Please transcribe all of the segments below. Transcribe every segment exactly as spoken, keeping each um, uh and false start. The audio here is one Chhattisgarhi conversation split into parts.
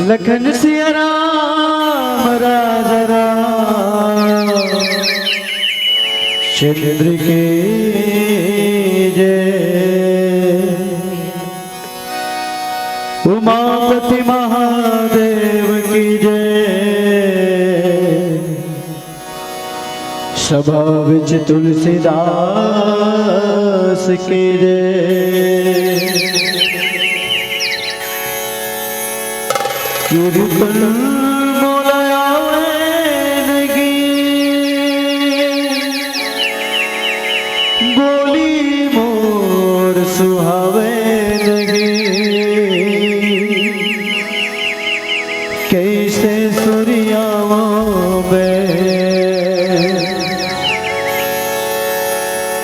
लखन सिया राम राजा राम चंद्र की जय। उमापति महादेव की जय। सभा विच तुलसीदास की जय। कीर्तन मोला आवै नगी, बोली मोर सुहावै नगी। कइसे सुरियावों मैं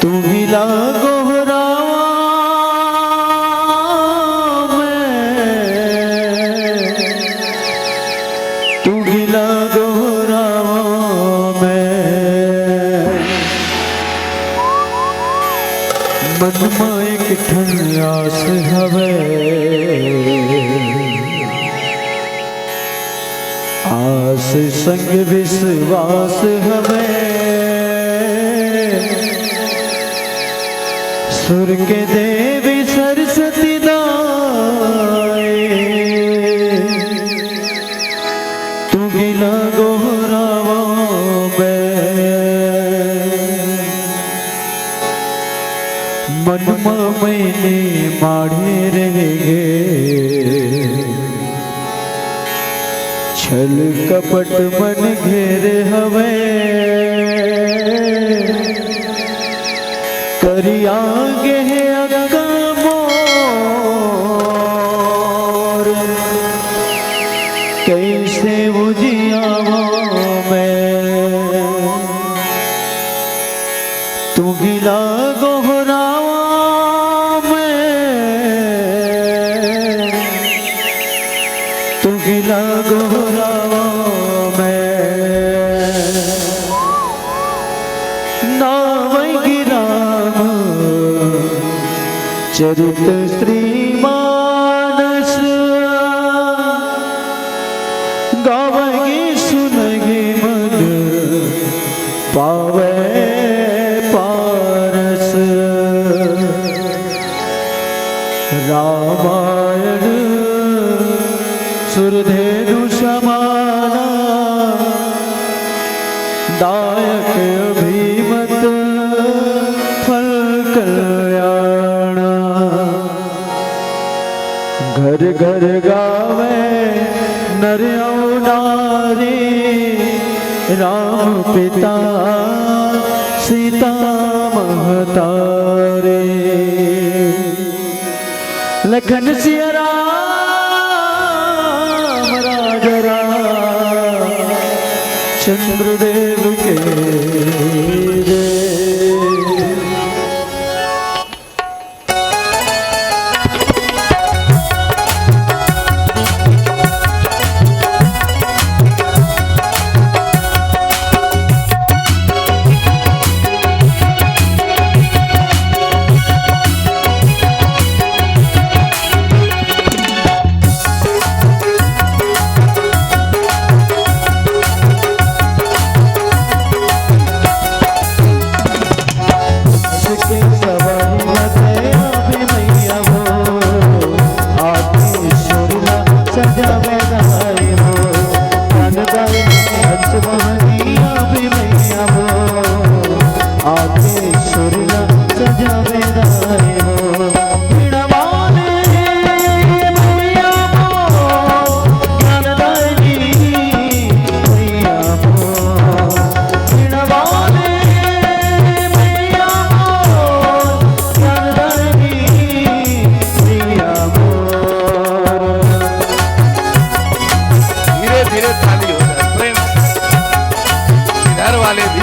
तुही ला गोहरावों मैं, तुही ला गोहरावों मैं। मन मा एक ठन आस हवै, आस संग विश्वास हवै। सुर के देवी सरस्वती दाई, तुही ला गोहरावों मैं। मन मा मैंने माढ़े रह गे, छल कपट मन घेरे हवै। करिया गे हे अक्का मोर, कइसे उजियावों मैं। तुही ला गोहरावों मैं, तुही ला गोहरावों मैं। नावै गी राम चरित श्रीमानस, गावै गी सुनैं गी मन पावै पारस। रामायण सुरधेनु समाना, दायक अभिमत फल कल्याणा। घर घर गावै नर अउ नारी, राम पिता सीता महतारी। लखन सिया राम राजा राम चंद्रदेव के जय। धीरे धीरे थाली हो जाए, प्रेम से। इधर वाले भी।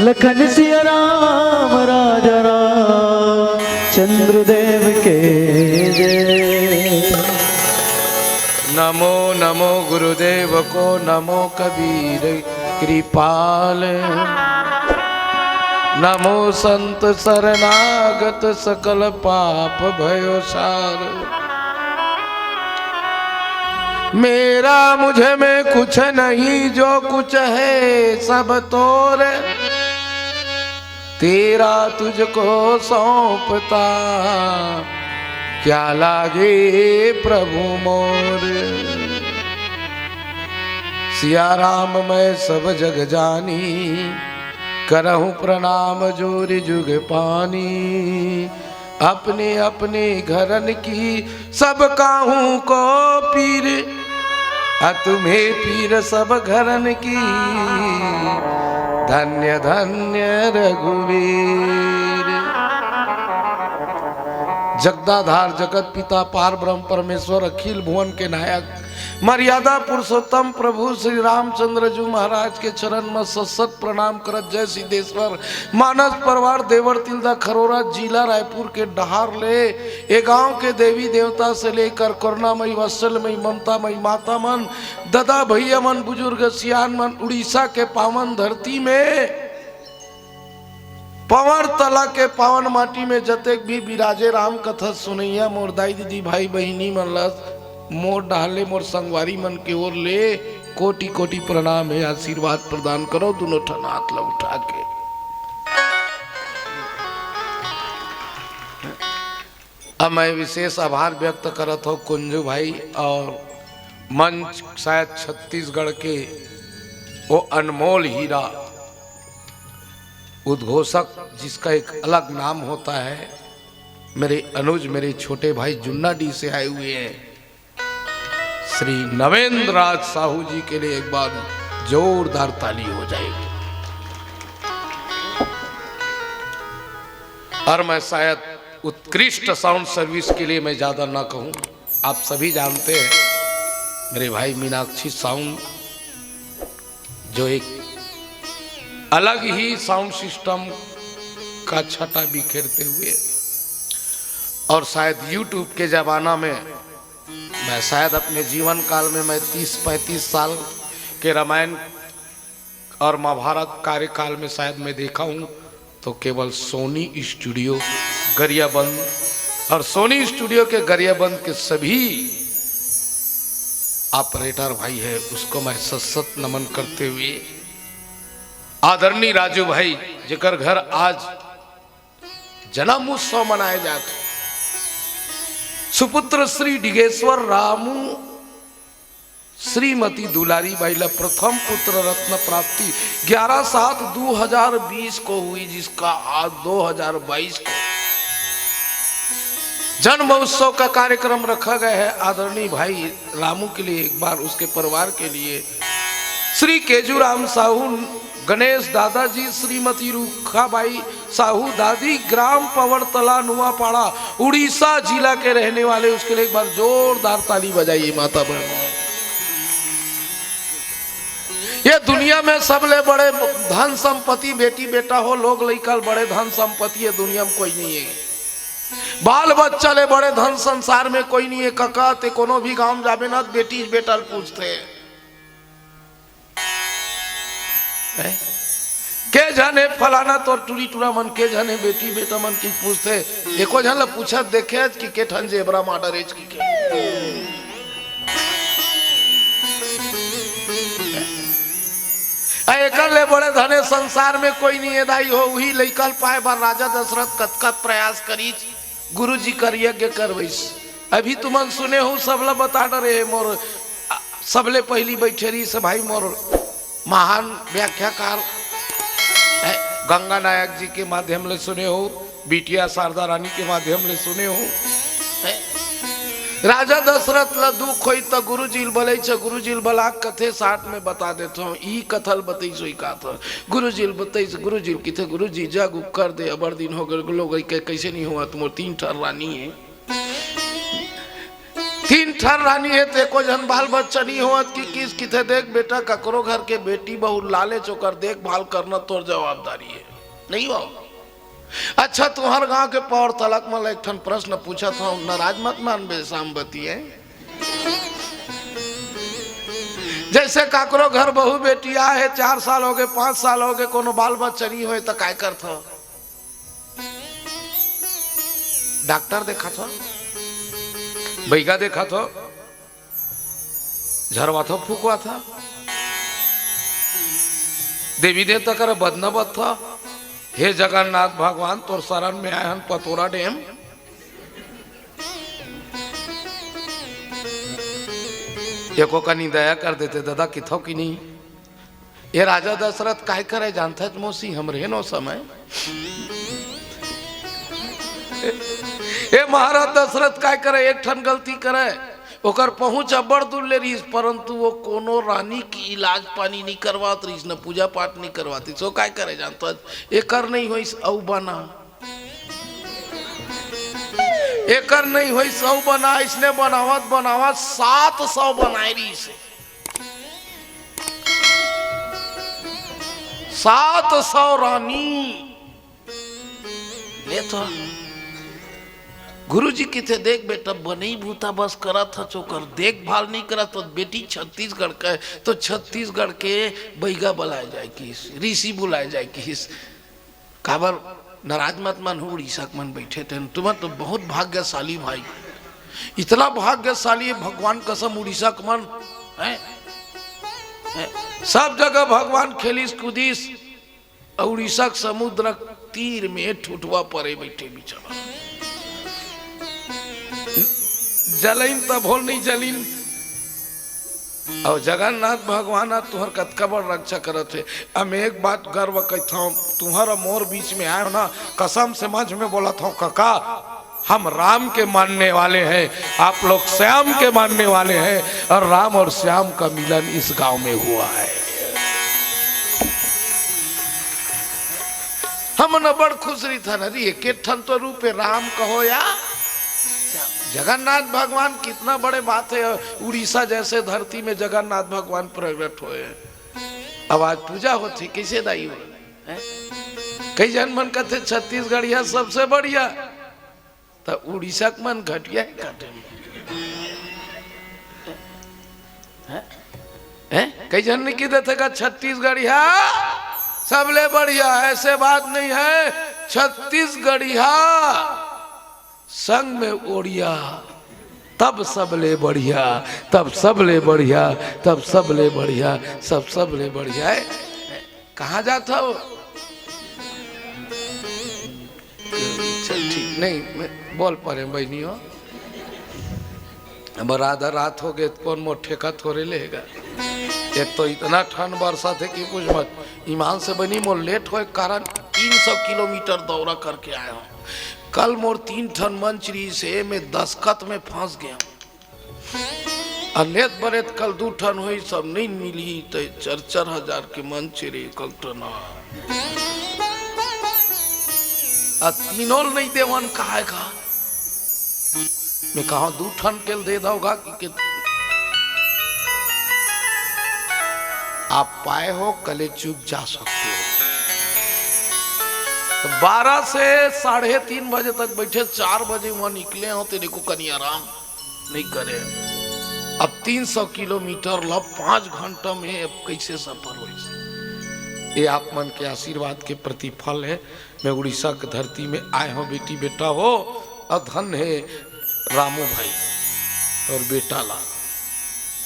लखन सिया राम राजा रामचंद्र देव के जय। नमो नमो गुरुदेव को, नमो कबीर कृपाल, नमो संत शरणागत सकल पाप भयो सार। मेरा मुझ में कुछ नहीं, जो कुछ है सब तोर। तेरा तुझको सौंपता, क्या लागे प्रभु मोर। सिया राम मैं सब जग जानी, करहु प्रणाम जोरि जुग पानी। अपने अपने घरन की सब काहू को पीर, आ तुम्हें पीर सब घरन की, धन्य धन्य रघुवीर। जगदाधार जगत पिता पार ब्रह्म परमेश्वर अखिल भुवन के नायक, मर्यादा पुरुषोत्तम प्रभु श्री रामचंद्र जी महाराज के चरण में सत सत प्रणाम करत, जय सिद्धेश्वर। मानस परवार देवर तिल्दा खरोरा, जिला रायपुर के डहार ले ए गांव के देवी देवता से लेकर करुणामयी, वात्सल्यमयी, ममतामयी माता मन, ददा भैया मन, बुजुर्ग सियान मन, उड़ीसा के पावन धरती में पंवर तला के पावन माटी में जतेक भी बिराजे राम कथा सुनैया मोर दाई दीदी भाई बहिनी मन ला मोर डहार ले मोर संगवारी मन के ओर ले कोटि कोटि प्रणाम हे। आशीर्वाद प्रदान करो दुनों ठन हाथ ला उठा के। अब मैं विशेष आभार व्यक्त करत हूँ कुंजू भाई और मंच शायद छत्तीसगढ़ के वो अनमोल हीरा उद्घोषक जिसका एक अलग नाम होता है, मेरे अनुज, मेरे छोटे भाई जुन्ना डी से आए हुए हैं श्री नवेंद्र राज साहू जी के लिए एक बार जोरदार ताली हो जाएगी। और मैं शायद उत्कृष्ट साउंड सर्विस के लिए मैं ज्यादा ना कहूं, आप सभी जानते हैं मेरे भाई मीनाक्षी साउंड जो एक अलग ही साउंड सिस्टम का छटा बिखेरते हुए, और शायद यूट्यूब के जमाना में मैं शायद अपने जीवन काल में मैं तीस पैंतीस साल के रामायण और महाभारत कार्यकाल में शायद मैं देखा हूँ तो केवल सोनी स्टूडियो गरियाबंद और सोनी स्टूडियो के गरियाबंद के सभी ऑपरेटर भाई है, उसको मैं सत सत नमन करते हुए आदरणीय राजू भाई जेकर घर आज जन्म उत्सव मनाए जात हे, सुपुत्र श्री डिगेश्वर रामू श्रीमती दुलारी बाई ला प्रथम पुत्र रत्न प्राप्ति ग्यारह सात दो हज़ार बीस को हुई, जिसका आज दो हज़ार बाईस को जन्म उत्सव का कार्यक्रम रखा गया है। आदरणीय भाई रामू के लिए एक बार, उसके परिवार के लिए श्री केजूराम साहू, गणेश दादाजी, श्रीमती रूखाबाई साहू दादी, ग्राम पवड़तला नुआपाड़ा, उड़ीसा जिला के रहने वाले, उसके लिए एक बार जोरदार ताली बजाइए माता बहनों। ये दुनिया में सबले बड़े धन संपत्ति बेटी बेटा हो, लोग लइका ल बड़े धन संपत्ति ये दुनिया में कोई नहीं है। बाल बच्चा ले बड़े धन संसार में कोई नहीं है। कका ते कोनो भी गांव में जाबे ना, बेटी बेटा ल पूछते हैं। हैं? के झन हे फलाना तोर टूरी टूरा मन, के झन हे बेटी बेटा मन की पूछते, एको झन ल पूछत देखे आज कि के ठन जेबरा माडर एच की के। आ एकर ले बड़े धन हे संसार में कोई नहीं हे दाई हो, उही लइका ल पाए बर राजा दशरथ कतका प्रयास करीच। गुरुजी कर यज्ञ करवइस। अभी तुमन सुने हो, सबला बता डरे हे मोर, अ, सबले पहिली बैठे रहिस भाई मोर महान व्याख्याकार, ए, गंगा नायक जी के माध्यम ले सुने हो, बिटिया शारदा रानी के माध्यम ले सुने हो। ए, राजा दशरथ ला दुख होई त गुरुजी ल बलइच, गुरुजी ल बला कथे साथ में बता देथो, ई कथा ल बतइस होई का त गुरुजी ल बतइस, गुरुजी ल किथे, "गुरुजी, जग कर दे, अबर दिन हो गए, लोग के कैसे नहीं हुआ, तुम तीन ठन रानी है, तीन ठन रानी हे, ते को झन बाल बच्चा नहीं होवत कि किस किथे, देख बेटा, ककरो घर के बेटी बहू लाले, ओकर देखभाल करना तोर जवाबदारी है, नहीं हो? अच्छा, तुम्हार गांव के पौर तलक मन ला एक ठन प्रश्न पूछत हूँ, नाराज मत मानबे, सामबती है। जैसे काकरो घर बहू बेटी आए हे, चार साल हो गए, पांच साल हो गए, कोनो बाल बच्चा नहीं होए, तो काय करथो? डॉक्टर देखा थो, बैगा देखा थो, झरवा थो, फूकवा था, देवी देवता कर बदना बद था। हे जगन्नाथ भगवान, तोर शरण में आए हन पतोरा डेम, एको कनी दया कर देते दादा, किथो कि नहीं। ये राजा दशरथ काय करे जानथस मौसी, हमरे नो समय। ए महाराज दशरथ काय करे, एक ठन गलती करे, ओकर पहुंच अब्बड़ दूर ले रहिस, परंतु वो कोनो रानी की इलाज पानी नहीं करवात रहिस, न पूजा पाठ नहीं करवात रहिस। वो काय करे जानथस? एकर नहीं होइस अउ बना, एकर नहीं होइस अउ बना, इसने बनावत बनावत सात सौ बनाए रहिस। सात सौ रानी। ले तो गुरुजी किथे, देख बेटा, बनई बूता बस करत हस, ओकर देखभाल नहीं करत, तो बेटी छत्तीसगढ़ के, तो छत्तीसगढ़ के बैगा बुलाए जाए किस, ऋषि बुलाए जाए किस। काबर नाराज मत मन हो, उड़ीसा के मन बैठे थे, तुम तो बहुत भाग्यशाली भाई, इतना भाग्यशाली है, भगवान कसम, उड़ीसा के मन है, है। सब जगह भगवान खेलिस कूदिस, अउ उड़ीसा के समुद्र के तीर में ठुठवा परे बैठे बिछवा। जलिन तभो नहीं जलिन। अउ जगन्नाथ भगवान ह तुहर कतका बड़ रक्षा करत हे। अब मैं एक बात गर्व कहत हूँ, तुहर अउ मोर बीच में आए हो ना, कसम से मंच में बोलत हूँ, काका, हम राम के मानने वाले हैं, आप लोग श्याम के मानने वाले हैं, और राम और श्याम का मिलन इस गांव में हुआ है। हमन बड़ खुश रहिथन, अरे एक एक ठन तो रूप है, राम कहो या श्याम। जगन्नाथ भगवान कितना बड़े बात है, उड़ीसा जैसे धरती में जगन्नाथ भगवान प्रकट होए हैं। अब आज पूजा होत हे, कैसे दाई हो? हैं? कई झन मन कहते छत्तीसगढ़िया सबसे बढ़िया, त उड़ीसा के मन घटिया है काटे में। हैं? हैं? कई झन नहीं कह देते का छत्तीसगढ़िया सबले बढ़िया, ऐसे बात नहीं है। छत्तीसगढ़िया संग में ओड़िया, तब सबले बढ़िया, तब सबले बढ़िया, तब सबले बढ़िया, सब सबले बढ़िया है। कहाँ जात हो? चल ठीक, नहीं, मैं बोल पा रहे बहनी हो। अब आधा रात हो गए, कौन मोर ठेका थोड़े लेगा। एक तो इतना ठंड बरसात हे कि कुछ मत। ईमान से बनी, मोर लेट होए के कारण तीन सौ किलोमीटर दौरा करके आए हूँ। कल मोर तीन ठन मंच रहिस हे, मैं दस्खत में फंस गया हूँ। अनेत बरेत कल दू ठन होई, सब नहीं मिली, तो चार चार हजार के मंच रे कल टना। आ तीनों ल नहीं देवन, कहा का? मैं कहा दू ठन के ल दे दोगा कि, कि आप पाए हो, कले चुप जा सकते हो। तो बारह से साढ़े तीन बजे तक बैठे, चार बजे वहां निकले हो, तेरे को कहीं आराम नहीं करे। अब तीन सौ किलोमीटर ल पांच घंटा में अब कैसे सफर होइस? ये आप मन के आशीर्वाद के प्रतिफल है। मैं उड़ीसा के धरती में आए हो बेटी, बेटा हो, और धन है रामू भाई और बेटा ला।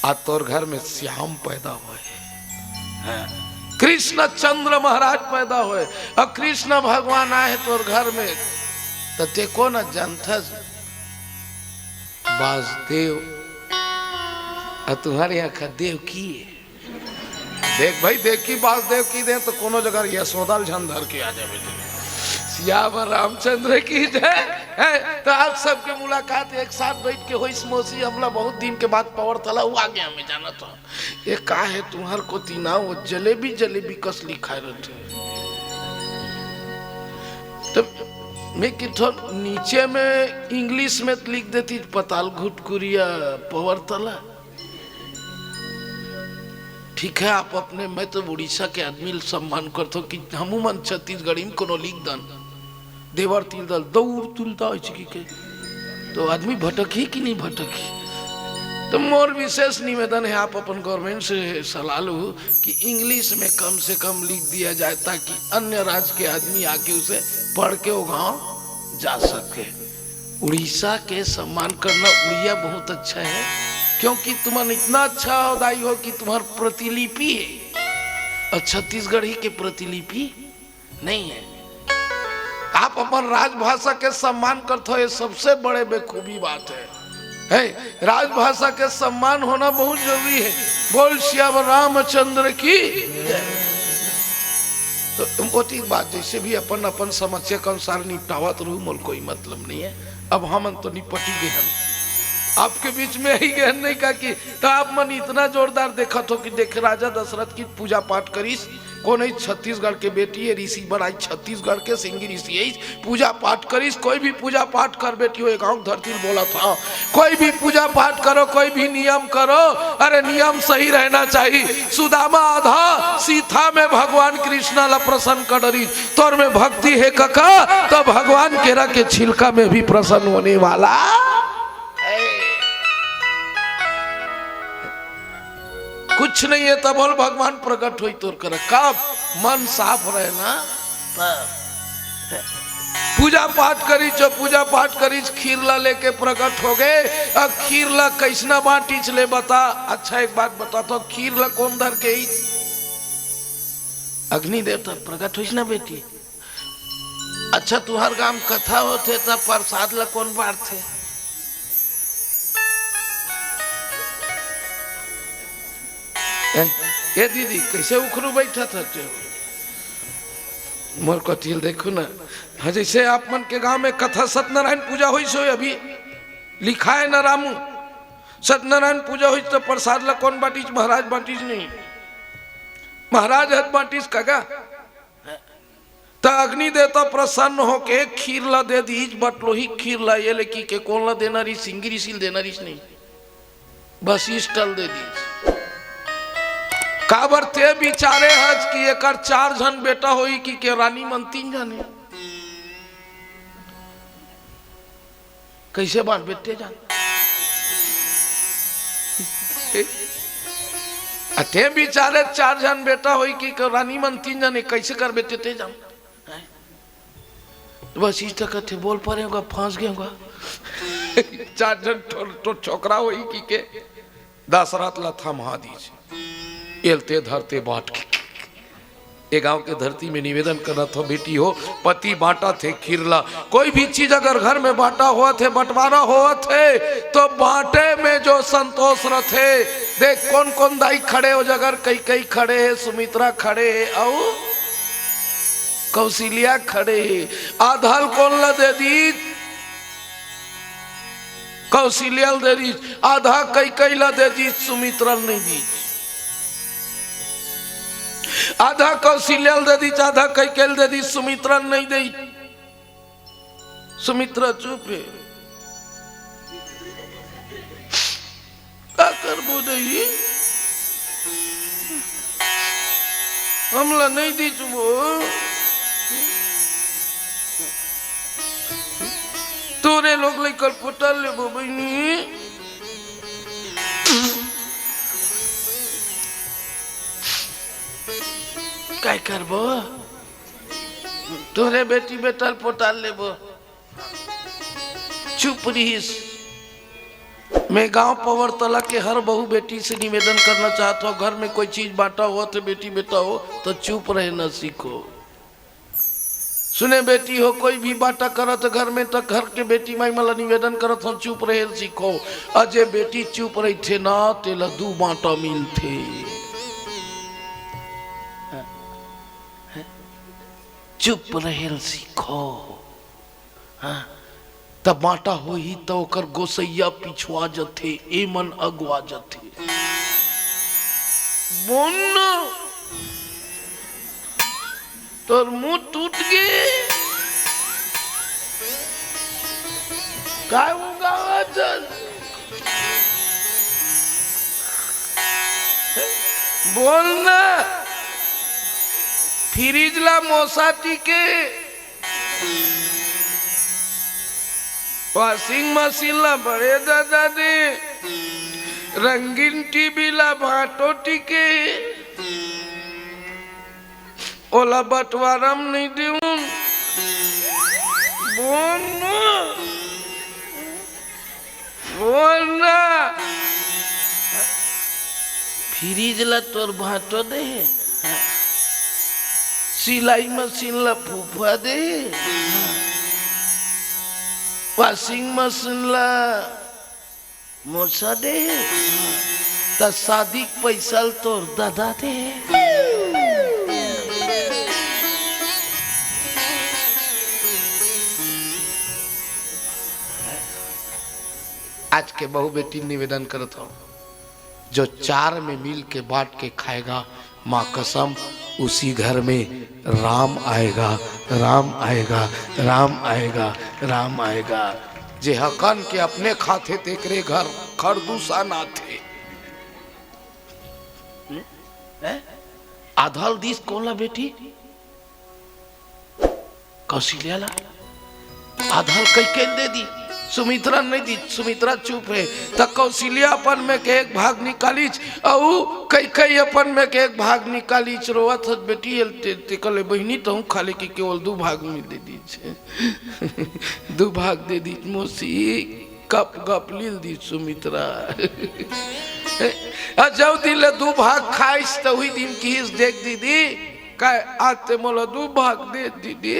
आज तोर घर में श्याम पैदा होए, हैं? कृष्ण चंद्र महाराज पैदा होए, और कृष्ण भगवान आए तोर घर में, तो ते को न जानथस? बासुदेव, और तुम्हारे यहाँ का देव की है? देख भाई, देख की बासुदेव की दे तो कोनो जगह यशोदा ल झन धर के आ जावे। सियावर रामचंद्र की जय। है, तो आप सबके मुलाकात एक साथ बैठ के होइस मौसी, हमला बहुत दिन के बाद पवर तला हुआ आ गया, मैं जाना तो। ये का है तुम्हार को तीना, वो जलेबी, जलेबी कस लिखा रहते। तो मैं किथो नीचे में इंग्लिश में लिख देती, पताल घुटकुरिया पवर तला। ठीक है, आप अपने, मैं तो उड़ीसा के आदमी ल सम्मान करथो कि हमू मन छत्तीसगढ़ी में कोनो लिख दन, देवर तिलदल दौर तुलता ऐसे की के, तो आदमी भटकही कि नहीं भटकही? तो मोर विशेष निवेदन है, आप अपन गवर्नमेंट से सलाह लो कि इंग्लिश में कम से कम लिख दिया जाए, ताकि अन्य राज्य के आदमी आके उसे पढ़ के वो गांव जा सके। उड़ीसा के सम्मान करना, उड़िया बहुत अच्छा है, क्योंकि तुमन इतना अच्छा दाई हो कि तुम्हार प्रतिलिपि है और छत्तीसगढ़ी के प्रतिलिपि नहीं है। आप अपन राजभाषा के सम्मान करते हो, ये सबसे बड़े बेखूबी बात है। है, राजभाषा के सम्मान होना बहुत जरूरी है। बोल सियावर रामचंद्र की जय। तो ओती बात, जैसे भी अपन अपन समस्या के अनुसार निपटावत रहू, मोर कोई मतलब नहीं है। अब हमन तो निपटी गए हन, आपके बीच में ही गए हन, नहीं का कि तो आप मन इतना जोरदार देखत हो कि देख, राजा दशरथ की पूजा पाठ करिस, कोन है? छत्तीसगढ़ के बेटी है, ऋषि बनाई छत्तीसगढ़ के, सिंगी ऋषि है, पूजा पाठ करिस। कोई भी पूजा पाठ कर बेटी हो, ये गांव धरती में बोला था, कोई भी पूजा पाठ करो, कोई भी नियम करो, अरे नियम सही रहना चाहिए। सुदामा आधा सीता में भगवान कृष्णा ला प्रसन्न कर डरिस, तोर में भक्ति है कका, तो भगवान केरा के छिलका में भी प्रसन्न होने वाला। कुछ नहीं है, तब बोल भगवान प्रकट होई तोर करा। कब मन साफ रहे ना, तब। पूजा पाठ करिस, जो पूजा पाठ करिस, खीर ला लेके प्रकट हो गए। अब खीर ला कैसना बांटिस ले बता। अच्छा, एक बात बता, तो खीर ला कोन धर के आइस? अग्नि देवता प्रकट होइस ना बेटी। अच्छा, तुहर गांव कथा होथे त प्रसाद ला कोन बांटथे? ए, ए दीदी, कैसे उखरू बैठा था ते? मोर कति ल देखो ना। हाँ, जैसे आप मन के गांव में कथा सत्यनारायण पूजा होइस होय, अभी लिखाय ना रामू, सत्यनारायण पूजा होइस त प्रसाद ला कोन बांटिस? महाराज बांटिस नहीं, महाराज हत बांटिस कका। त अग्नि देवता प्रसन्न होके खीर ला दे दीस, बटलोही खीर ला, ये लेकी के कोन ला देना रहिस? सिंगी ऋषि ल देना रहिस नहीं, वशिष्ठ ल दे दीस। काबर ते बिचारे हस कि एकर चार झन बेटा होई कि के रानी मन तीन झन हे। कैसे बांटबे ते जान। अते बिचारे चार झन बेटा होई कि क-, रानी मन तीन झन, कैसे करबे ते, ते जान। हैं? तो बस इस तक थे बोल पा रहे होगा, फंस गए होगा। चार झन ठो-, ठो छोकरा होई कि के दशरथ ला थमा दीस। एलते धरते बांट के। ये गांव के धरती में निवेदन करत हो बेटी हो, पति बांटथे खीर ला। कोई भी चीज अगर घर में बांटा होवत हे, बंटवारा होवत हे, तो बांटे में जो संतोष रथे। देख कोन कोन दाई खड़े हो, जगर कई कई खड़े हे, सुमित्रा खड़े हे, अउ कौशल्या खड़े हे। आधा ल कोन ला दे दीस? कौशल्या ल दे दीस। आधा कई कई ला दे दीस, सुमित्रा ल नहीं दीस। आधा कौशल्या ल दे दीस, आधा कई कई ल दे दीस, सुमित्रा ल नहीं दे। सुमित्रा चुप हे। का करबो दई? हमला नहीं दीस वो। तोरे लोग ले कल पोता लेबो बहिनी। काय करबो? तोरे बेटी बेटा ल पोता लेबो। चुप रहिस। मैं गांव पवरतला के हर बहू बेटी से निवेदन करना चाहत हो, घर में कोई चीज बांटा हो तो बेटी बेटा हो तो चुप रहना सीखो। सुने बेटी हो, कोई भी बांटा करत घर में, त घर के बेटी माई मन ला निवेदन करत हो, चुप रहे सीखो। अजे बेटी चुप रहिथे ना, तेला दू बांटा मिलथे। चुप रहे सीखो। हाँ, त बांटा होही त ओकर गोसैया पिछुआ जथे, एमन अगुआ जथे। बोन, तोर मुंह टूट गे। काय उंगावत हस? बोल ना। फ्रिज ला मोसा टिके, वॉशिंग मशीन ला बड़े ददा दे, रंगीन टीवी ला भांटो टिके, ओला बंटवारा म नइ देवंव। बोल ना, बोल ना। फ्रिज ला तोर भांटो दे हे, सिलाई मशीन ला फूफा दे हे, वॉशिंग मशीन ला मोसा दे हे, त शादी के पैसा ल तोर ददा दे हे। आज के बहू बेटी निवेदन करत हंव, जो चार में मिल के बांट के खाएगा, माँ कसम, उसी घर में राम आएगा, राम आएगा, राम आएगा, राम आएगा। जे हकन के अपने खाथे, तेकरे घर खरदूषा नाथे। हैं? आधा ल दीस कोन ला बेटी? कौशल्या ला। आधा ल कइके दे दी, सुमित्रा नइ दी, सुमित्रा चुप हे। त कौशल्या अपन में के एक भाग निकालिच, अउ कइके अपन में के एक भाग निकालिच, रोवत हस बेटी, एल ते, तेकर ले बहिनी तहूँ खा ले कहिके ओला दू भाग में दे दीच। दू भाग दे दीच मौसी, गप गप लील दीच सुमित्रा। अउ जउ दिन ले दू भाग खाइस, तउही दिन किहिस, देख दीदी, काय आज ते मोला दू भाग दे दीदी।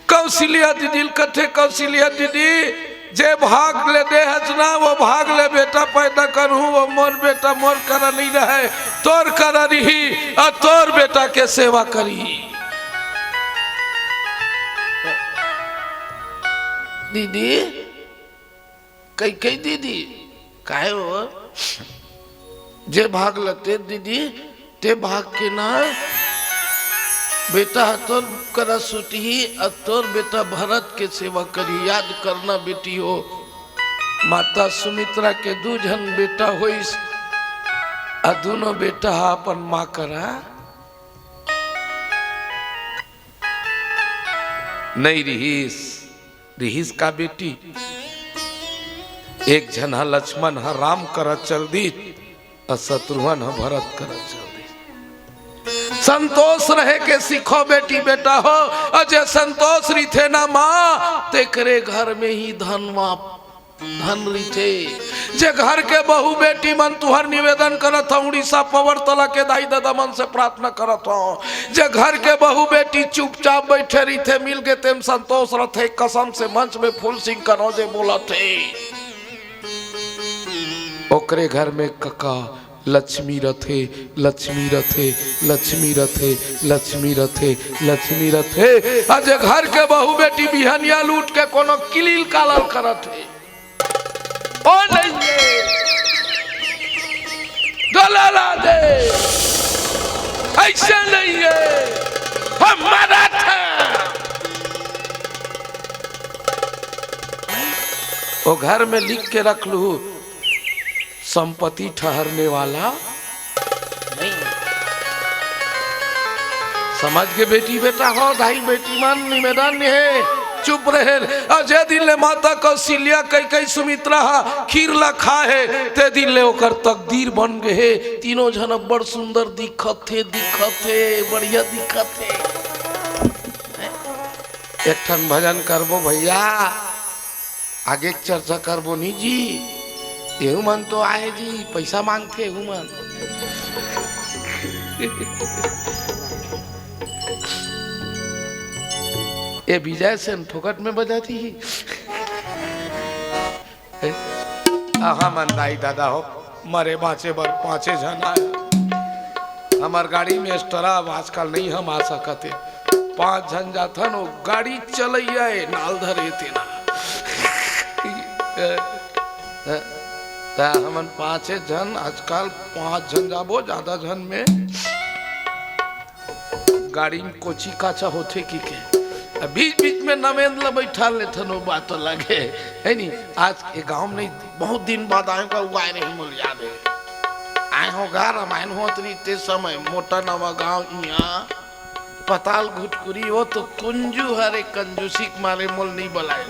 कौशल्या दीदी ल कथे, कौशल्या दीदी, जे भाग ले दे हस ना, वो भाग ले बेटा पैदा करहूं, वो मोर बेटा मोर करा नइ रहय, तोर करा रही, अउ तोर बेटा के सेवा करही। दीदी, कई कई दीदी, काहे हो? जे भाग लते दीदी, ते भाग के ना, बेटा ह तोर करा सुतही, अउ तोर बेटा भरत के सेवा करही। याद करना बेटी हो, माता सुमित्रा के दू झन बेटा होइस, अउ दूनों बेटा ह अपन माँ करा नइ रिहिस। रिहिस का बेटी? एक झन ह लक्ष्मण ह राम करा चल दीस, अउ शत्रुघ्न ह भरत करा चल दीस। संतोष रहे के सीखो बेटी बेटा हो, अउ जे संतोष रिथे ना माँ, तेकरे घर में ही धन माँ धन रिथे। जे घर के बहू बेटी मन, तुहर निवेदन करत हंव, उड़ीसा पवरतला के दाई ददा मन से प्रार्थना करत हंव, जे घर के बहू बेटी चुपचाप बइठे रिथे, मिल गे तेम संतोष रथे, कसम से मंच में फूल सिंह कनौजे बोलत हे, ओकरे घर में कका लक्ष्मी रथे, लक्ष्मी रथे, लक्ष्मी रथे, लक्ष्मी रथे, लक्ष्मी रथे। अउ जे घर के बहू बेटी बिहनिया ल उठ के कोनो किलिल कालल करत हे, ओ नइ हे, डोला ला दे, अइसे नइ हे, हम मरत हन। ओ घर में लिख के रख लूहू, संपत्ति ठहरने वाला नहीं। समझ गे बेटी बेटा हो, दाई बेटी मन निवेदन हे, चुप रहे। अउ जे दिन ले माता कौशल्या, कैकई, सुमित्रा ह खीर ला खाहे, ते दिन ले ओकर तकदीर बन गे हे। तीनों झन अब्बड़ सुंदर दिखत हे, दिखत हे, बढ़िया दिखत हे। एक ठन भजन करबो भैया, आगे के चर्चा करबो नी जी। एहू मन तो आए जी, पैसा मांगथे एहू मन। ए विजय सेन फोकट में बजाती ही। ए, आ हमन दाई ददा हो, मरे बाँचे बर पाँचे झन आए। हमर गाड़ी में स्टरा अब आजकल नहीं हम आ सकत हे। पाँच झन जाथन, वो गाड़ी चलैया ए, नाल धरे तेना। ए, ए, त हमन पाँचे झन, आजकल पाँच झन जाबो, ज्यादा झन में गाड़ी में कोची काचा होथे कि के। अब बीच बीच में नवेंद ल बैठा लेथन, वो बात अलग हे, हे नी? आज के गांव में नहीं, बहुत दिन बाद आए का, वो आए रहे, मोला याद हे। आए हो गा, रामायण होत रही ते समय, मोटा नवा गांव इहाँ, पताल घुटकुरी, वो तो कुंजू हरे, कंजूसी के मारे मोला नहीं बलाए।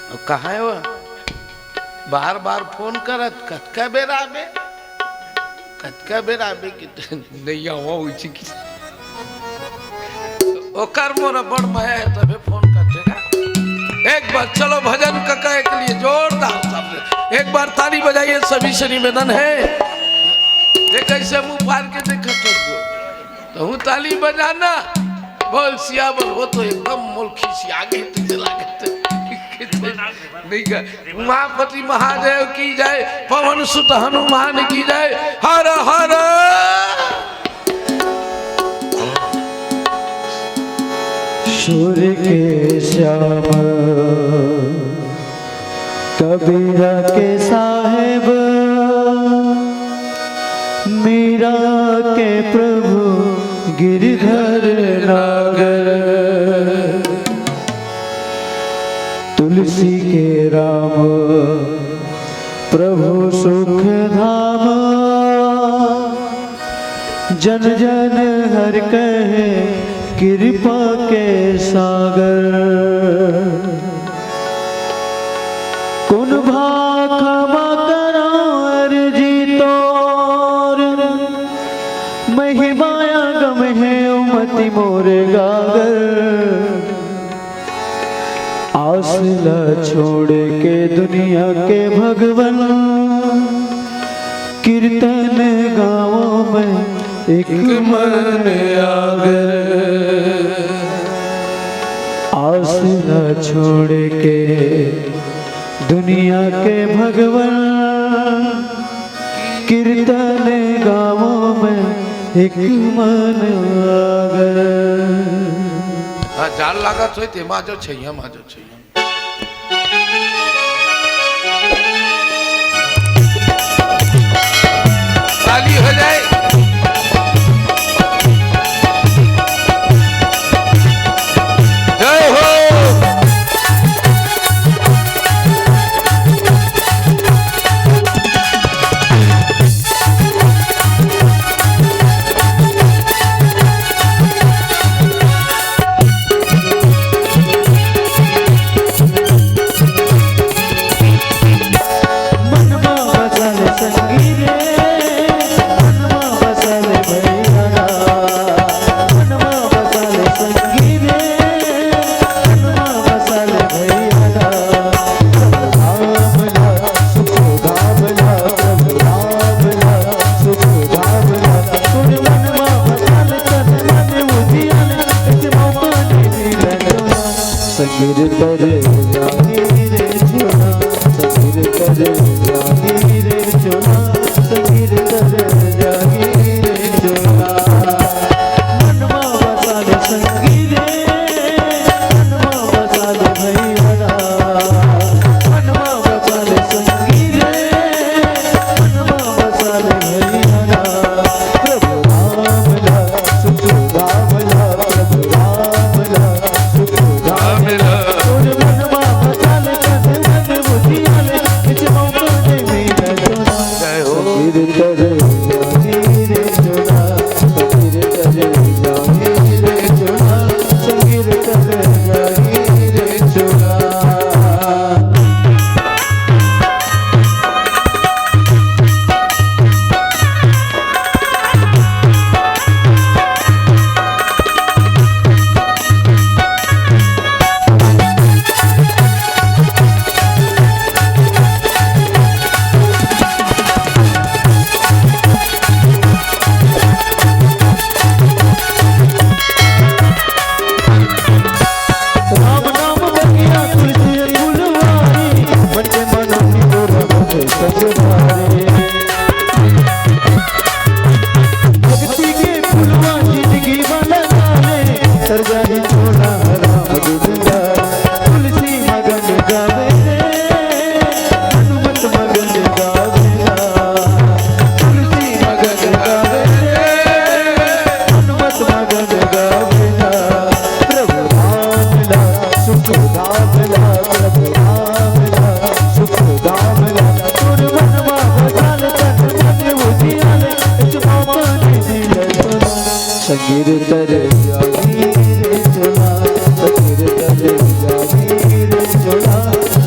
अब कहाँ हे वो? बार बार फोन करत, कतका बेर आबे, कतका बेर आबे कि नहीं आवा, उसी की। ओकर मोर बड़ मया हे, तभे फोन करथे गा। एक बार चलो भजन कका के लिए जोरदार शब्द, एक बार ताली बजाइए, सभी से निवेदन हे। ये कैसे मुंह फाड़ के देखत हो? तो हूँ ताली बजाना, बोल सियावर। वो तो एकदम मोला खिसिया गे, तुझे लागत हे। नहीं गा। उमापति महादेव की जय, पवन सुत हनुमान की जय, हर हर। सूर के श्याम, कबीरा के साहेब, मीरा के प्रभु गिरधर नागर, तुलसी के राम प्रभु सुख धाम, जन जन हर कहे कृपा के सागर। कुन भा खमा करौं अरजी तोर, महिमा अगम हे उमति मोर गागर। आस ला छोड़ के दुनिया के भगवन, कीर्तन गावों मैं एक मन आगर। आस ला छोड़ के दुनिया के भगवन, कीर्तन गावों मैं एक मन आगर। हाँ, जाड़ लागत होय ते मा जो छैया, मा जो छैया। ताली हो जाए। जय हो। संगीर तर जागी रे चोला, संगीर तर जागी रे चोला,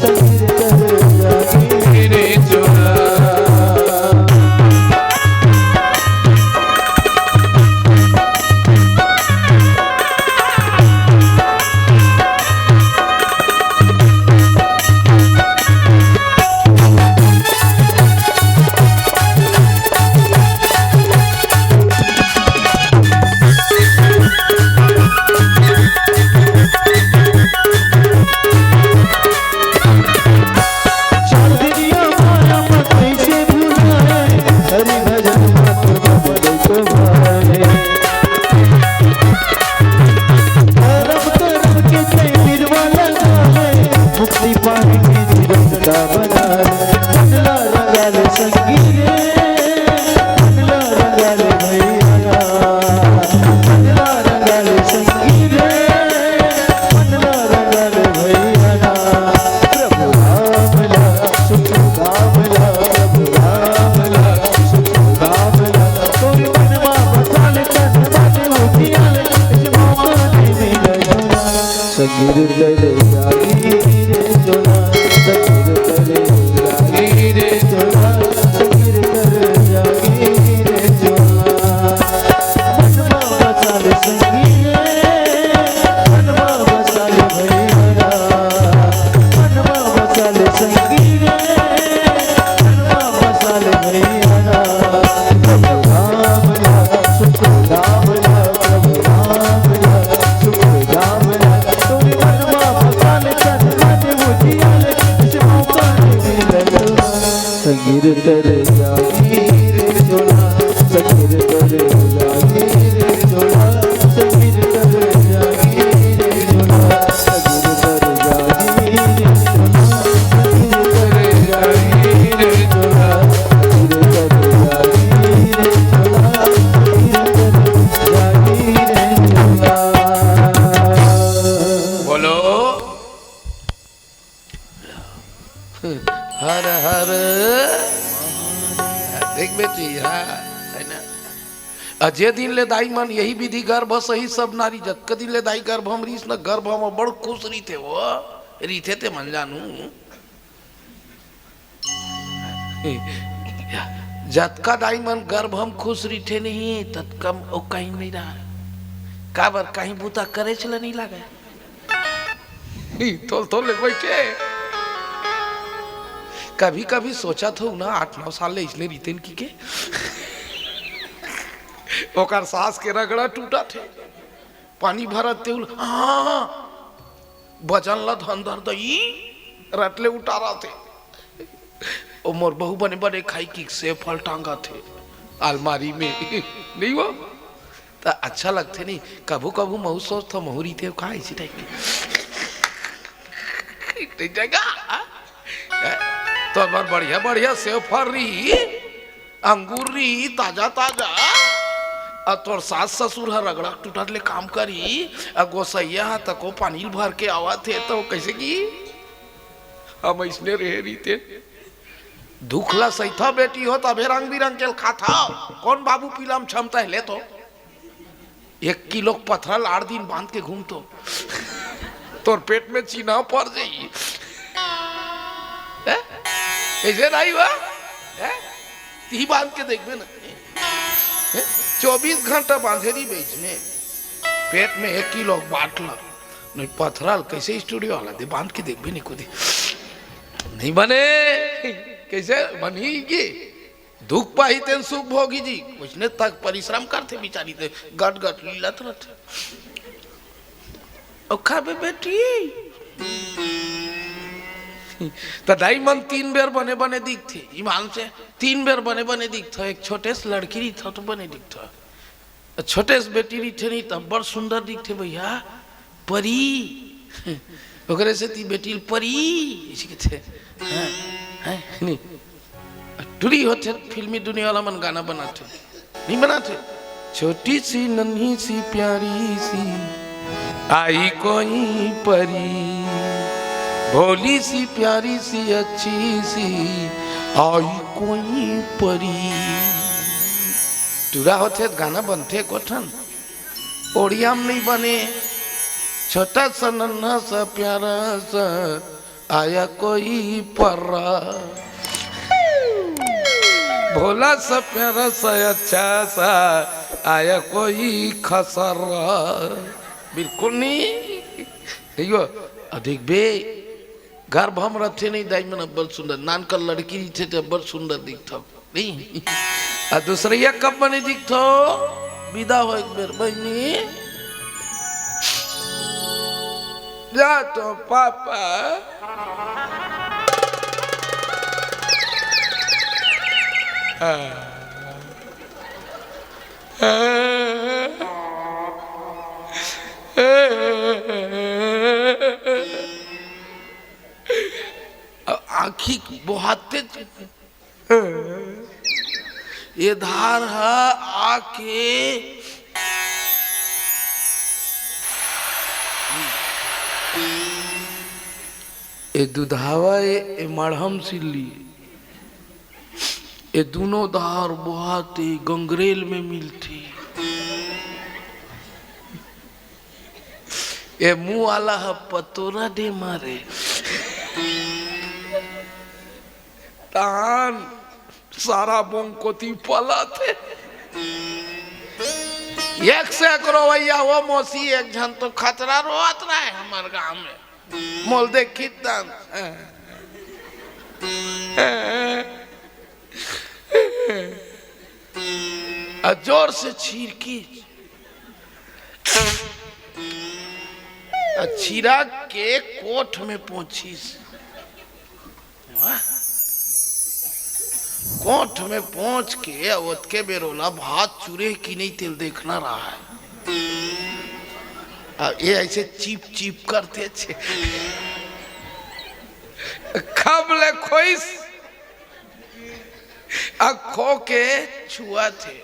संगीर तर जागी रे चोला। संगीर कर जागी रे चोला, संगीर कर जागी रे चोला, संगीर कर जागी रे चोला। मनवा बसाले संगीर, मनवा बसाले भैया, मनवा बसाले संगीर, मनवा बसाले भैया। प्रभु राम ला, सुख राम ला, प्रभु राम ला, सुख राम ला। तोरे मनवा बसाले तन मन उजियाले, इस मौका ने मिले। संगीर तर जागी रे चोला, संगीर तर जागी रे चोला, संगीर तर जागी रे चोला, संगीर तर जागी रे चोला, संगीर तर जागी रे चोला, संगीर तर जागी रे चोला, संगीर तर जागी रे चोला। बोलो। हर हर। देख बेटी, हाँ, है ना? अ, जे दिन ले दाई मन यही विधि गर्भ सही सब नारी, जतका दिन ले दाई गर्भ म रहिस न, गर्भ म बड़ खुश रहिथे वो, रहिथे ते मन जानू। जतका दाई मन गर्भ म खुश रहिथे नहीं, ततका म ओ कहीं नहीं रहा। काबर, कहीं बूता करेच ल नहीं लागे। तोल तोल ले बैठे। कभी कभी सोचत हूँ ना, आठ नौ साल ले इसने रितेन की के ओकर सास के रगड़ा टूटत हे, पानी भरत तेउल, हाँ, वजन ला धन धर दई, रटले उतारत हे। ओ मोर बहू बने बने खाई कि सेव फल टांगत हे अलमारी में। नहीं वो? त अच्छा लगथे नहीं? कभू कभू महू सोचथव, महू रहितेव का इसी टाइप के। नहीं जाएगा? हाँ? हैं? तो हमार बढ़िया बढ़िया सेव फल रही, अंगूर रही, ताजा ताजा। अ तोर सास ससुर ह रगड़ा टूटत ले काम करी, अ गोसैया ह तको पानी भर के आवत हे, तो कैसे की? हम इसने रहे रहिते। दुख ला सहिथा बेटी हो, तभे रंग बिरंग के खाथा। कौन बाबू पीला म छमता है, ले तो। एक किलो पथरा ल आठ दिन बांध के घूमतो, तोर पेट में चीना पड़ जाई। हैं? ऐसे नहीं हुआ? हैं? ती बांध के देखबे ना। हैं? चौबीस घंटा बांधे रही बीच में, पेट में एक किलो बाटला, नहीं पथरा ल कैसे स्टूडियो वाला दे बांध के देखबे नहीं कुदी। नहीं बने, कैसे बनी ये? दुख पाही तेन सुख भोगी जी, उसने तक परिश्रम करथे बिचारी ते, गट गट लीलत रथे। ओ खाबे बेटी। त दाई मन तीन बेर बने बने दिखथे, ईमान से तीन बेर बने बने दिखथे। एक छोटे से लड़की रहिथे तो बने दिखथे, छोटे से बेटी रहिथे नहीं त बड़ सुंदर दिखथे भैया, परी। ओकरे से ती बेटी ल परी इसी कथे। हाँ, हाँ, नहीं। टुरी होथे, फिल्मी दुनिया वाला मन गाना बनाथे, नहीं बनाथे। छोटी सी नन्ही सी प्यारी सी आई कोई परी, भोली सी प्यारी सी अच्छी सी आई कोई परी। टुरा होथे त गाना बनथे कोठन। ओड़िया में नहीं बने। छोटा सा नन्हा सा प्यारा सा आया कोई पर्रा, भोला सा प्यारा सा अच्छा सा आया कोई खसर्रा। बिल्कुल नहीं। अयो, अधिक बे गर्भ हम रथे नहीं, दाई मन अब्बड़ सुंदर, नानकन लड़की रथे ते अब्बड़ सुंदर दिखथव। नहीं। आ दूसरइया कब बने दिखथो? बिदा हो एक बेर बहिनी। जा तो पापा। आ। आँखी बोहाते ये धार ह आके ए दुधावा ए, ए मड़हम सिल्ली, ए दुनो धार बोहाते गंगरेल में मिलथे। ए मुँह वाला ह पतोरा दे मारे। तान सारा बोंग कोती पलाथे। एक से एक रोवैया वो मौसी, एक झन तो खतरा रोवत रहे हमर गांव में। मोल देखी तन। आ जोर से छीरकी। आ छीरा के कोठ में पहुंचिस। वाह। कोठ में पहुंच के ओतके बेर ओला भात चुरे कि नहीं तेल देखना रहा है। आ ये ऐसे चिप चिप करते छे। खब ले खोइस, आ खो के छुआ थे।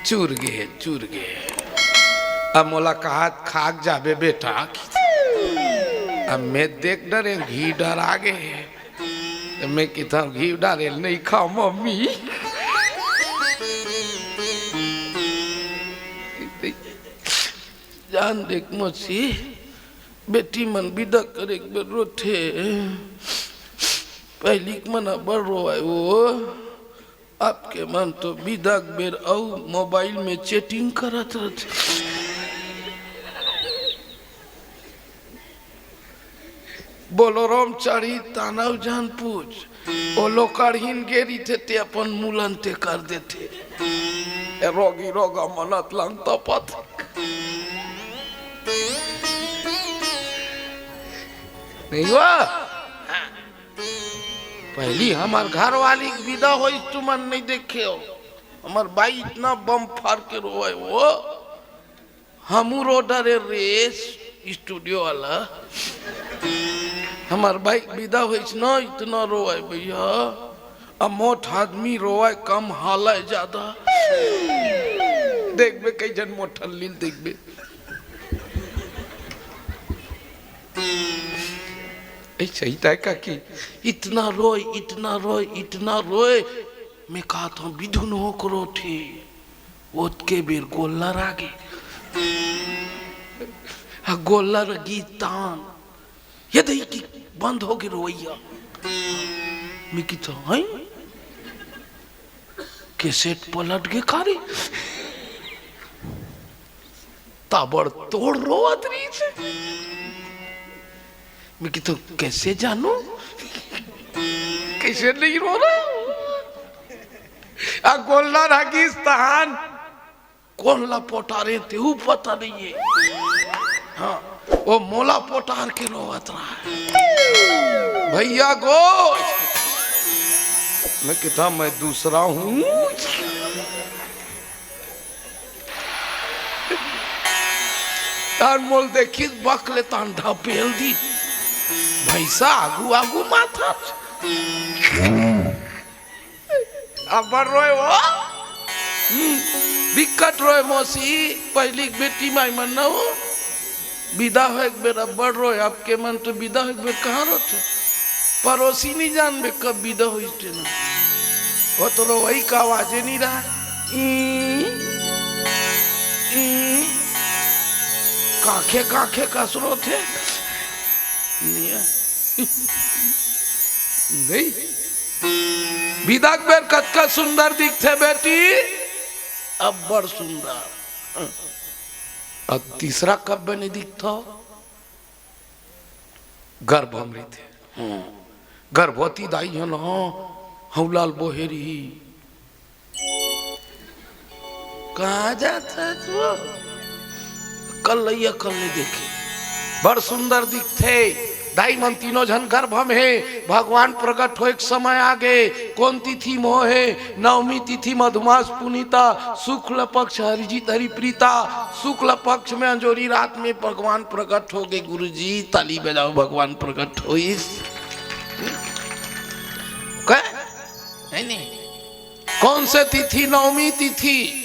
चूर गे, चूर गे। अब मोला कहात खाक जाबे बेटा। अब मैं देख डरे, घी डर आ गे। तो मैं किथा घी डारे नहीं खाओ मम्मी। जान देख मौसी, बेटी मन बिदा करे के बेर रोथे। पहिली के मन अब्बड़ रोवाय वो, अब के मन तो बिदा के बेर अउ मोबाइल में चैटिंग करत रथे। बोलोरो म चढ़ी तानव जान पूछ, ओलो कढ़िन गेरी थे ते अपन मुलन ते कर देथे। ए रोगी रोगा मनत लंग तपत। नहीं हुआ? पहली हमार घर वाली के विदा होइस तुमन नहीं देखे हो। हमार बाई इतना बम फार के रोए वो। हमू रो डरे रेस स्टूडियो वाला। हमार बाई के विदा होइस ना इतना रोए भैया। अब मोट आदमी रोए कम हालय ज्यादा। देखबे कई जन मोटन लील देखबे। ऐसा ही तय का कि इतना रोए, इतना रोए, इतना रोए। मैं कहत हूँ बिधुन हो करो थे। ओतके बेर गोल्लर आ गे। हाँ, गोल्लर गीत तान। ये दही की बंद हो गे रोवैया। मैं किथा, हैं? कैसेट पलट गे का रे? ताबड़तोड़ रोवत रहिस। मैं किथा, कैसे जानू? कैसे नहीं रो रहा? आ गोल्लर हा गिस तहान। कोन ला पोटारे तेहू पता नहीं है। हाँ, वो मोला पोटार के रोवत रहा है। भैया गो, मैं किथा, मैं दूसरा हूँ। तान मोल देखिस बक ले तान ढपेल दी। भैंसा आगू आगू माथा। अब्बड़ रोए वो। हम्म, बिकट रोए मौसी, पहिली के बेटी माई मन न हो। बिदा होए के बेर अब्बड़ रोए, अब के मन तो बिदा होए के बेर कहाँ रोथे? परोसी नहीं जानबे कब बिदा होइस तेन। वो तो रोवई का आवाजे नहीं रहा। ई, काखे काखे कसरोथे। नहीं। बिदा के बेर कतका सुंदर दिखथे बेटी, अब्बड़ सुंदर। अब तीसरा कब बने दिखथो? गर्भ म रहिथे। हम्म। गर्भवती दाई ह न, हौलाल बोहे रही। कहाँ जात है तू? कल लइया कल ले देखे। बड़ सुंदर दिखथे। दाई मन तीनों झन गर्भ म हे। भगवान प्रगट होए के समय आ गे। कोन तिथि म हे? नवमी तिथि मधुमास पुनीता, शुक्ल पक्ष हरिजित हरिप्रीता। शुक्ल पक्ष में अंजोरी रात में भगवान प्रगट हो गे। गुरुजी, ताली बजाओ, भगवान प्रगट होइस। का? है नहीं? कौन से तिथि? नवमी तिथि।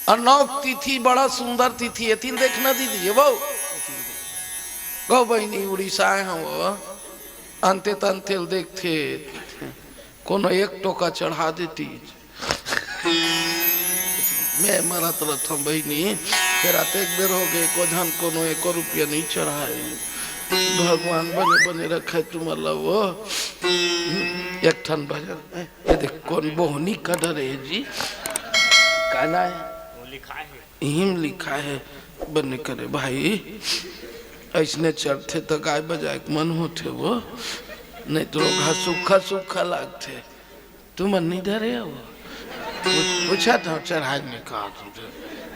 और नौ तिथि बड़ा सुंदर तिथि है। तिल देखना दीदी, ये वो। गो बहिनी उड़ीसा आए हैं वो। अंते तंते ल देखथे। कोनो एक टोका चढ़ा देती। मैं मरत रहथों बहिनी, फेर अतेक बेर हो गे, को झन कोनो एको रुपया नहीं चढ़ाए। भगवान बने बने रखे तुम्हारा वो। एक ठन भजन, ए, ये देख, कौन बोहनी का डरे है जी? का ना है? वो लिखा है। इही म लिखा है, बने करे भाई। ऐसने चढ़थे त गाय बजाए के मन होथे वो, नहीं तो लोग हा सूखा सूखा लागथे। तुमन नहीं धरे हो? पूछ-, पूछा था चढ़ाए में का तुमसे।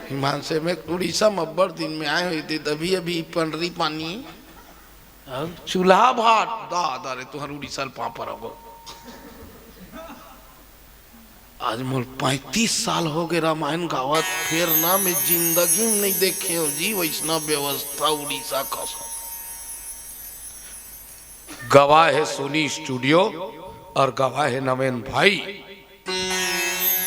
हिमांशु में उड़ीसा में अब्बड़ दिन में आए हुए थे, तभी अभी पंडरी पानी और चूल्हा भात दा, दा रे तुहर उड़ीसा ल पापड़ हो। आज मोल पैंतीस साल हो गए रामायण गावत, फेर ना मैं जिंदगी में नहीं देखे हूँ जी वैसना व्यवस्था उड़ीसा का। गवाह है सोनी स्टूडियो और गवाह है नवेन भाई।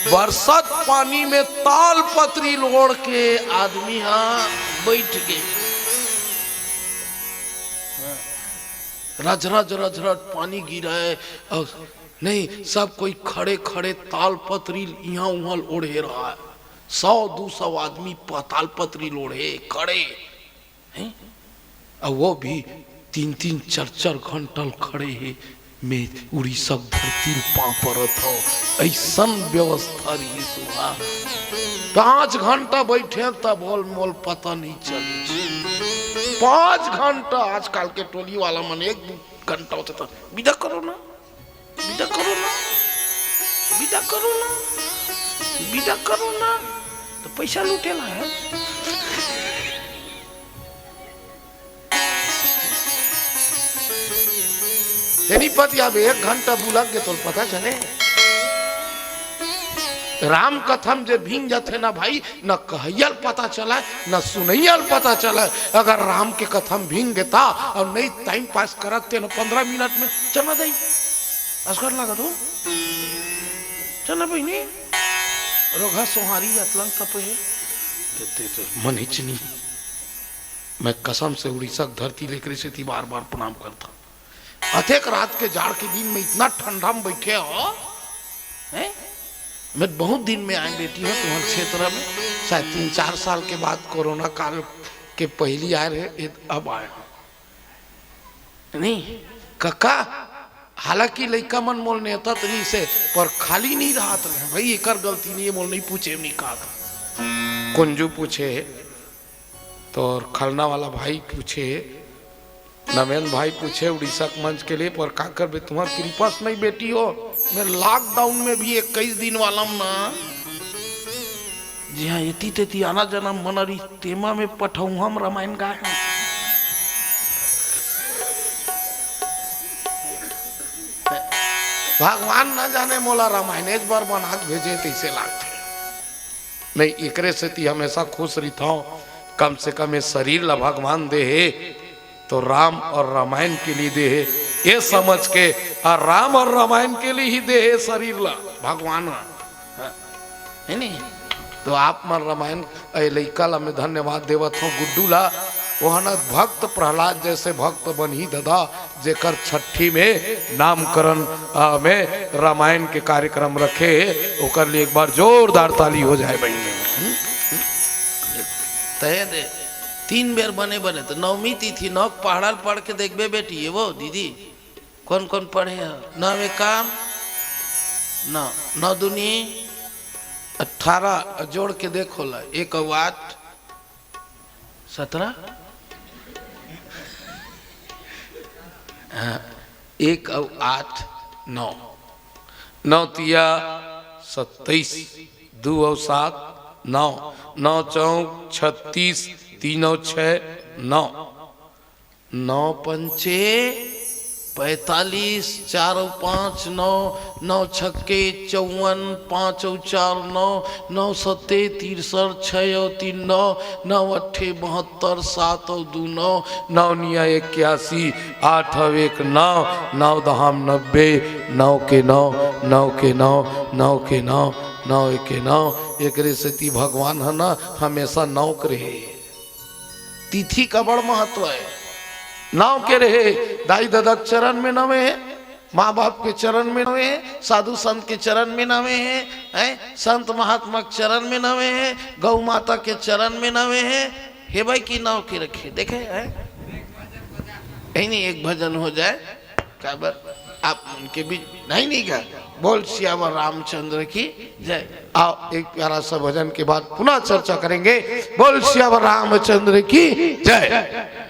बरसात पानी में ताल पतरी लोड़ के आदमी हा बैठ गए। रज रज रज रज पानी गिरा है और नहीं, सब कोई खड़े खड़े ताल पतरी इहाँ उहाँ ओढ़े रहा है। सौ दो सौ आदमी प-, ताल पतरी लोढ़े खड़े हैं, और वो भी तीन तीन चार चार घंटा खड़े हैं। मैं उड़ीसा धरती पाँव परत हो, ऐसन व्यवस्था रही सुहा। पाँच घंटा बैठे तब बोल मोल पता नहीं चली। पाँच घंटा आजकल के टोली वाला मन एक दो घंटा होते तो विदा करो ना। विदा करो ना, विदा करो ना, विदा करो ना, तो पैसा लूटेला है। तेरी पति अब एक घंटा बुलक के तोल पता चले। राम कथा म जे भींग जाथे ना भाई, न कहैया ल पता चला, न सुनैया ल पता चला। अगर राम के कथा म भींग गेता और नहीं टाइम पास करत ते न पंद्रह मिनट में चना दई। असकर लागत हो? चना बहिनी? रोघा सोहारी अतलंग तपे हे। ते, ते, ते, मन हिच नहीं। मैं कसम से उड़ीसा के धरती लेकर इसे थी बार बार प्रणाम करता। अतेक रात के जाड़ के दिन में इतना ठंडा में बैठे हो, हैं? मैं बहुत दिन में आए बेटी हो तुम्हारे क्षेत्र में, शायद तीन चार साल के बाद कोरोना काल के पहली आए रहे, ये अब आए हो। नहीं, कका, हालांकि लइका मन मोल नेता तरी से, पर खाली नहीं रहत रहे। भाई, एकर गलती नहीं है, मोल नहीं पूछे, नहीं कहा था। कुंजू पूछे, तो खलना वाला भाई पूछे, नवेंद्र भाई पूछे उड़ीसा के मंच के लिए, पर का करबे, तुम्हार कृपा से नहीं बेटी हो। मैं लॉकडाउन में भी इक्कीस दिन वाला हूं ना, जी हाँ, एती तेती आना जाना मन रही, तेमा में पठऊ हम रामायण गाए हैं। भगवान न जाने मोला रामायण एज बर बना के भेजे तैसे लागथे। नहीं, एकरे सेती हमेशा खुश रहिथव। कम से कम ये शरीर ला भगवान दे हे, तो राम और रामायण के लिए दे हे, ये समझ के, और राम और रामायण के लिए ही दे हे शरीर ला भगवान ह। है नहीं? तो आप मन रामायण, ए लइका ला मैं धन्यवाद देवत हूँ, गुड्डू ला। ओहन भक्त प्रहलाद जैसे भक्त बनही ददा, जेकर छठी में नामकरण, आ, में रामायण के कार्यक्रम रखे हे, ओकर लिए एक बार जोरदार ताली हो जाए बहिनी। हम्म? हम्म? तय दे, तीन बेर बने बने तो नवमी तिथि नौ पहाड़ा ल पढ़ के देखबे बेटी, ये वो दीदी, कौन कौन पढ़े ह? नौ एकाम नौ, नौ दूनी अठारह, जोड़ के देखो ला, एक अउ आठ, सत्रह, हाँ, एक अउ आठ, नौ, नौ तिया सत्ताईस, दू अउ सात, नौ, नौ चौक छत्तीस, तीन अउ छः, नौ, नौ पंचे पैंतालीस, चार अउ पाँच, नौ, नौ छक्के चौवन, पाँच अउ चार, नौ, नौ सत्ते तिरसठ, छः अउ तीन, नौ, नौ अट्ठे बहत्तर, सात अउ दू, नौ, नौ निया इक्यासी, आठ अउ एक, नौ, नौ दहाम नब्बे, नौ के नौ, नौ के नौ, नौ के नौ, नौ एके नौ। एकरे सेती भगवान ह ना हमेशा नौ के रहे। तिथि का बड़ महत्व है। नौ के रहे, दाई ददा के चरण में नवे हे, माँ बाप के चरण में नवे हे, साधु संत के चरण में नवे हे, हैं? संत महात्मा के चरण में नवे हे, गौ माता के चरण में नवे हे। हे भाई, कि नौ के रखे, देखे, हैं? यही नहीं, एक भजन हो जाए, काबर आप उनके बीच नहीं, नहीं गा। बोल सियावर रामचंद्र की जय। आओ, एक प्यारा सा भजन के बाद पुनः चर्चा करेंगे। बोल सियावर रामचंद्र की जय।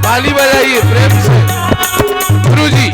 ताली बजाइए प्रेम से, गुरु जी।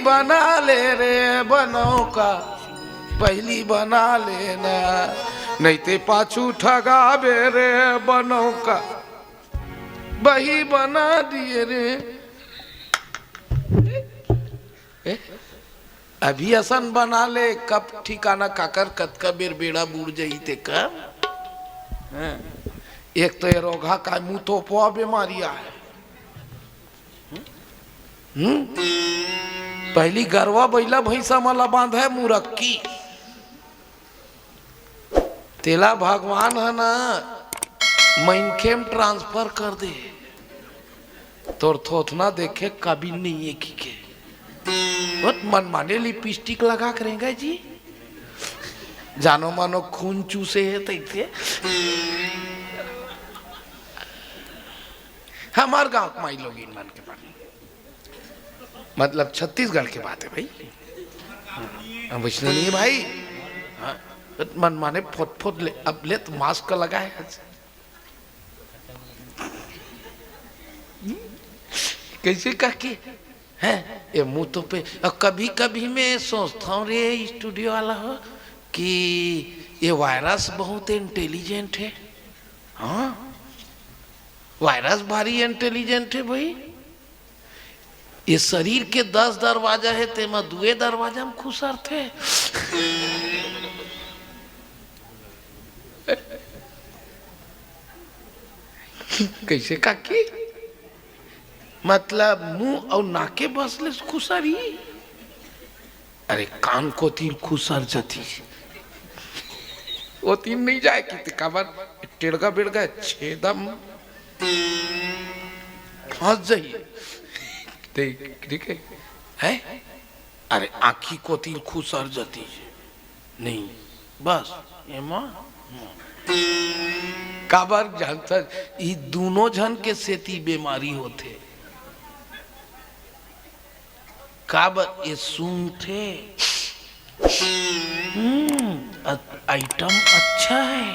बना ले रे बनौका, पहिली बना लेना, नइते पाछू ठगाबे रे बनौका, बही बना दिए रे। ए? अभी असन बना ले, कब ठिकाना काकर कतका बेर बेड़ा बूड़ जही तेकर। हाँ। एक तो ये रोगहा का मुंह तोपवा बेमारी आय। हम्म? पहिली गरवा बइला भैंसा मन ला बांधय मुरक्की। तेला भगवान ह ना मनखे म transfer कर दे। तोर थोथना देखे काबिल नइ हे कहिके। बहुत मनमाने lipstick लगा के रेंगे जी। जानो मानो खून चूसे हे तइसे। हमर गांव के माईलोगिन मन के बात। मतलब छत्तीसगढ़ के बात हे भाई। हाँ, वैष्णो नइ हे भाई। हाँ, मनमाने फोट फोट ले, अब ले तो mask लगा हे आज। कइसे कहिके? हैं? ये मुंह तो पे, अउ कभी कभी मैं सोचथंव रे studio वाला हो कि ये virus बहुत intelligent हे। हाँ, virus भारी intelligent हे भाई। ये शरीर के दस दरवाजा हे, तेमा दुए दरवाजा म खुसरथे। कइसे काकी? मतलब मुंह अउ नाके बस ले खुसरही? अरे कान कोती खुसर जतिस। ओती नइ जाय कहिथे, काबर टेड़गा बेड़गा छेदा म फंस जही। ठीक हे, हैं? अरे आंखी कोती खुसर जतिस। नहीं, बस एमा काबर जानथस, ई दूनों झन के सेती बेमारी होथे। काबर ये सूंघथे? हम्म, अ-, item अच्छा हे।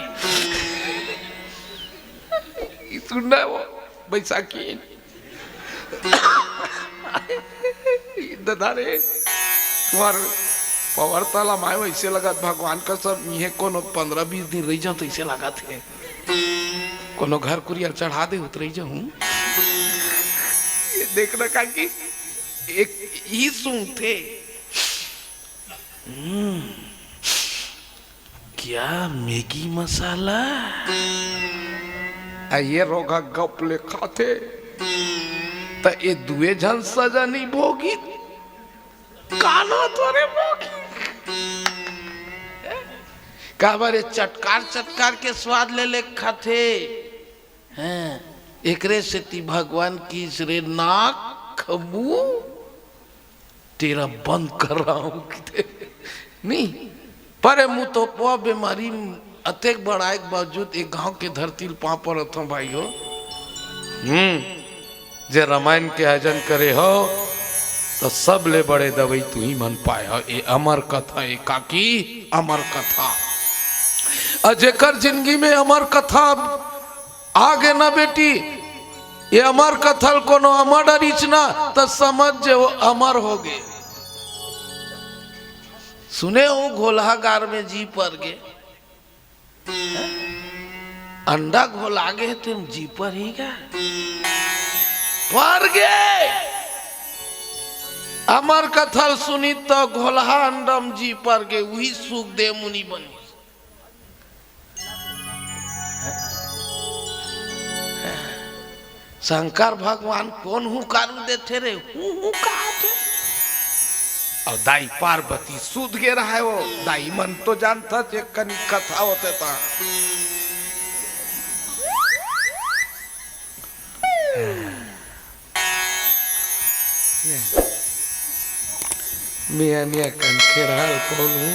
ई सुनना वो बैसाखी। ददा रे, तुम्हार पवर ताला माय वैसे लगत भगवान का सब इहे कोनो पंद्रह बीस दिन रही जाओ तो ऐसे लगत हे कोनो घर कुरिया चढ़ा दे उतरई जाहूं। ये देखना काकी, एक ही सूंघथे। हम्म, क्या मैगी मसाला? आ ये रोगहा गप ले खाथे, त ये दुए झन सजा नइ भोगिन। कानो तोरे भोगिन। काबर ये चटकार चटकार के स्वाद ले ले खाथे। हैं, एकरे सेती भगवान किहिस रे नाक मुंह तेरा बंद कर रहा हूं किते। नहीं, पर ए मुतोपवा बेमारी अतेक बड़ाए के बावजूद एक गांव के धरती ल पांव परत हंव भाई हो। हम्म, जे रामायण के आयोजन करे हो, त सबले बड़े दवई तुही मन पाए हो। ए अमर कथा, ए काकी, अमर कथा। अउ जेकर जिनगी में अमर कथा आगे ना बेटी, ये अमर कथा ल कोनो अमर डरिच ना, त समझ जे वो अमर होगे। सुने हो घोलहा गार में जी परगे। अंडा घोलागे तेम जी परही गा। परगे। अमर कथा ल सुनी त घोलहा अंडा म जी परगे, उही सुखदेव मुनि बनी। शंकर भगवान कोन हुंकारू देथे रे? हूं, हूं काथे। अउ दाई पार्वती सूत गे रहय वो। दाई मन तो जानथच एक कनी कथा होथे त। ले। मिया, मिया कन खेड़ाल कोलू।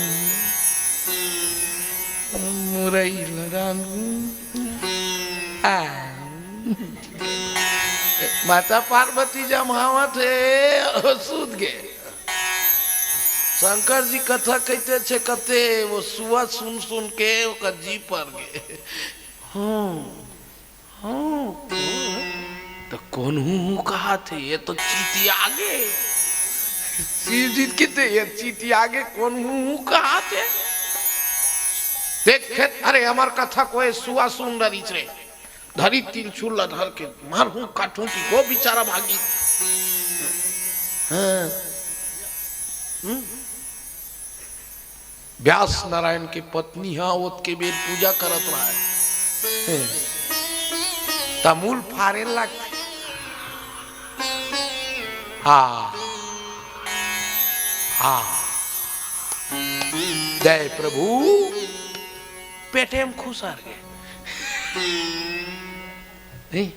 मुरई लड़ालू। आ। माता पार्वती जमावत हे, अउ सूत गे। शंकर जी कथा कहिथे छे कथे, वो सुआ सुन सुन के ओकर जी पर गे। हूं। हूं, त कोन हूं हूं कहत हे? ये तो चितिया गे। शिव जी के ते ये चीटी आगे कौन हूँ हूँ कहा थे? देखे, अरे, हमर कथा कोई सुआ सुन डरिस रे। धरी त्रिशूल ला धर के मारहूँ, काटहूँ कि वो बेचारा भागी। हाँ। हम्म? व्यास नारायण के पत्नी हा ओतके बेर पूजा करत रहय। हम्म। त मूल फारे लग। हाँ। हाँ। जय प्रभु। पेटे म खुसर गे। नहीं,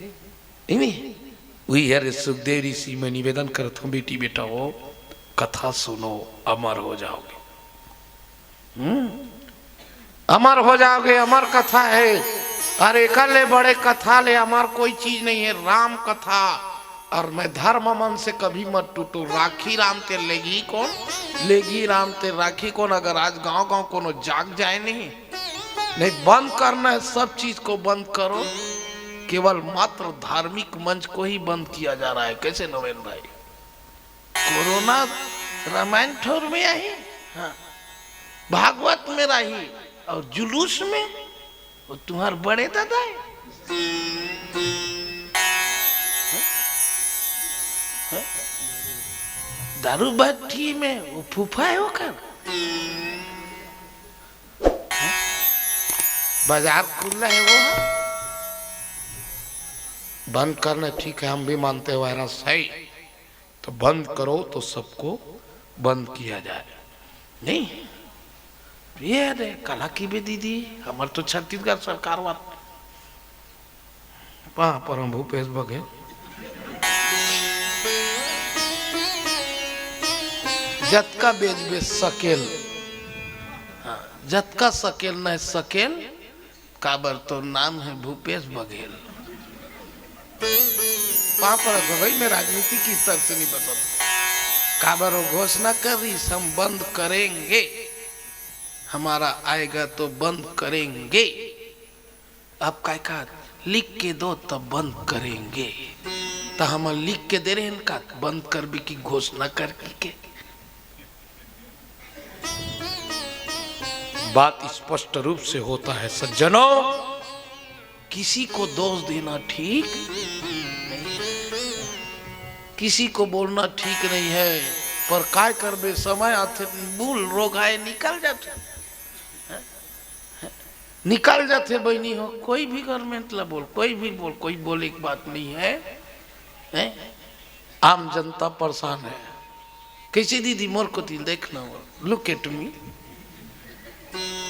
नहीं। उही हरे सुखदेव ऋषि, मैं निवेदन करत हूँ, बेटी बेटा हो, कथा सुनो, अमर हो जाओगे। हम्म, अमर हो जाओगे, अमर कथा है। और एकर ले बड़े कथा ले अमर कोई चीज नहीं है, राम कथा। और मैं धर्म मन से कभी मत टूटो। राखी राम ते लेगी कौन, लेगी राम ते राखी कौन। अगर आज गांव गांव कोनो जाग जाए नहीं, नहीं, बंद करना है, सब चीज को बंद करो। केवल मात्र धार्मिक मंच को ही बंद किया जा रहा है। कैसे नवीन भाई? कोरोना रामायण ठोर में आही, हाँ, भागवत में रही और जुलूस में वो तुम्हार बड़े दादा है। हाँ? हाँ? दारू भट्टी में वो फूफा है ओकर। बाजार खुला है वो, बंद करना ठीक है, हम भी मानते हैं वायरस है, तो बंद करो, तो सबको बंद किया जाए। नहीं, ये दे कला की बे दीदी, हमर तो छत्तीसगढ़ सरकार वाला। पा परम भूपेश बघेल। जतका बेचबे सकेल, हाँ, जतका सकेल नहीं सकेल, काबर तो नाम है भूपेश बघेल। पा परत हो भाई, मैं राजनीति की स्तर से नहीं बता, काबर वो घोषणा कर रही, हम बंद करेंगे, हमारा आएगा तो बंद करेंगे। अब काय का लिख के दो, तब बंद करेंगे। त हम लिख के दे रहे हैं का बंद करबे की घोषणा करके के? बात स्पष्ट रूप से होता है सज्जनों, किसी को दोष देना ठीक नहीं है, किसी को बोलना ठीक नहीं है, पर काय करबे, समय आथे, भूल रोग आए निकल जाथे। निकल जाथे बहिनी हो, कोई भी गवर्नमेंट ला बोल, कोई भी बोल, कोई बोले की बात नहीं है, हैं? आम जनता परेशान है। कैसे दीदी मोर कोती देखना हो, look at me,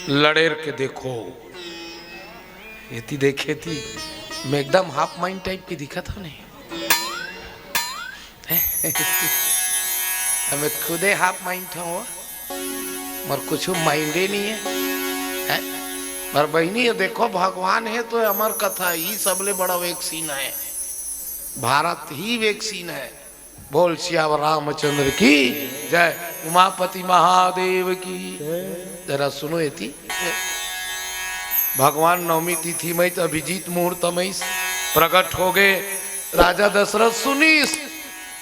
लड़ेर के देखो, एती देखे थी, मैं एकदम हाफ माइंड टाइप की दिखत हूँ नहीं? हमें खुदे हाफ माइंड था वो, मर कुछ माइंडे नहीं है, है? मर बहिनी, ये देखो, भगवान है तो अमर कथा ही सबले बड़ा वैक्सीन है, भारत ही वैक्सीन है। बोल सियावर रामचंद्र की जय, उमापति महादेव की। जरा सुनो एती, भगवान नवमी तिथि में तो अभिजीत मुहूर्त में प्रकट हो गए। राजा दशरथ सुनीस,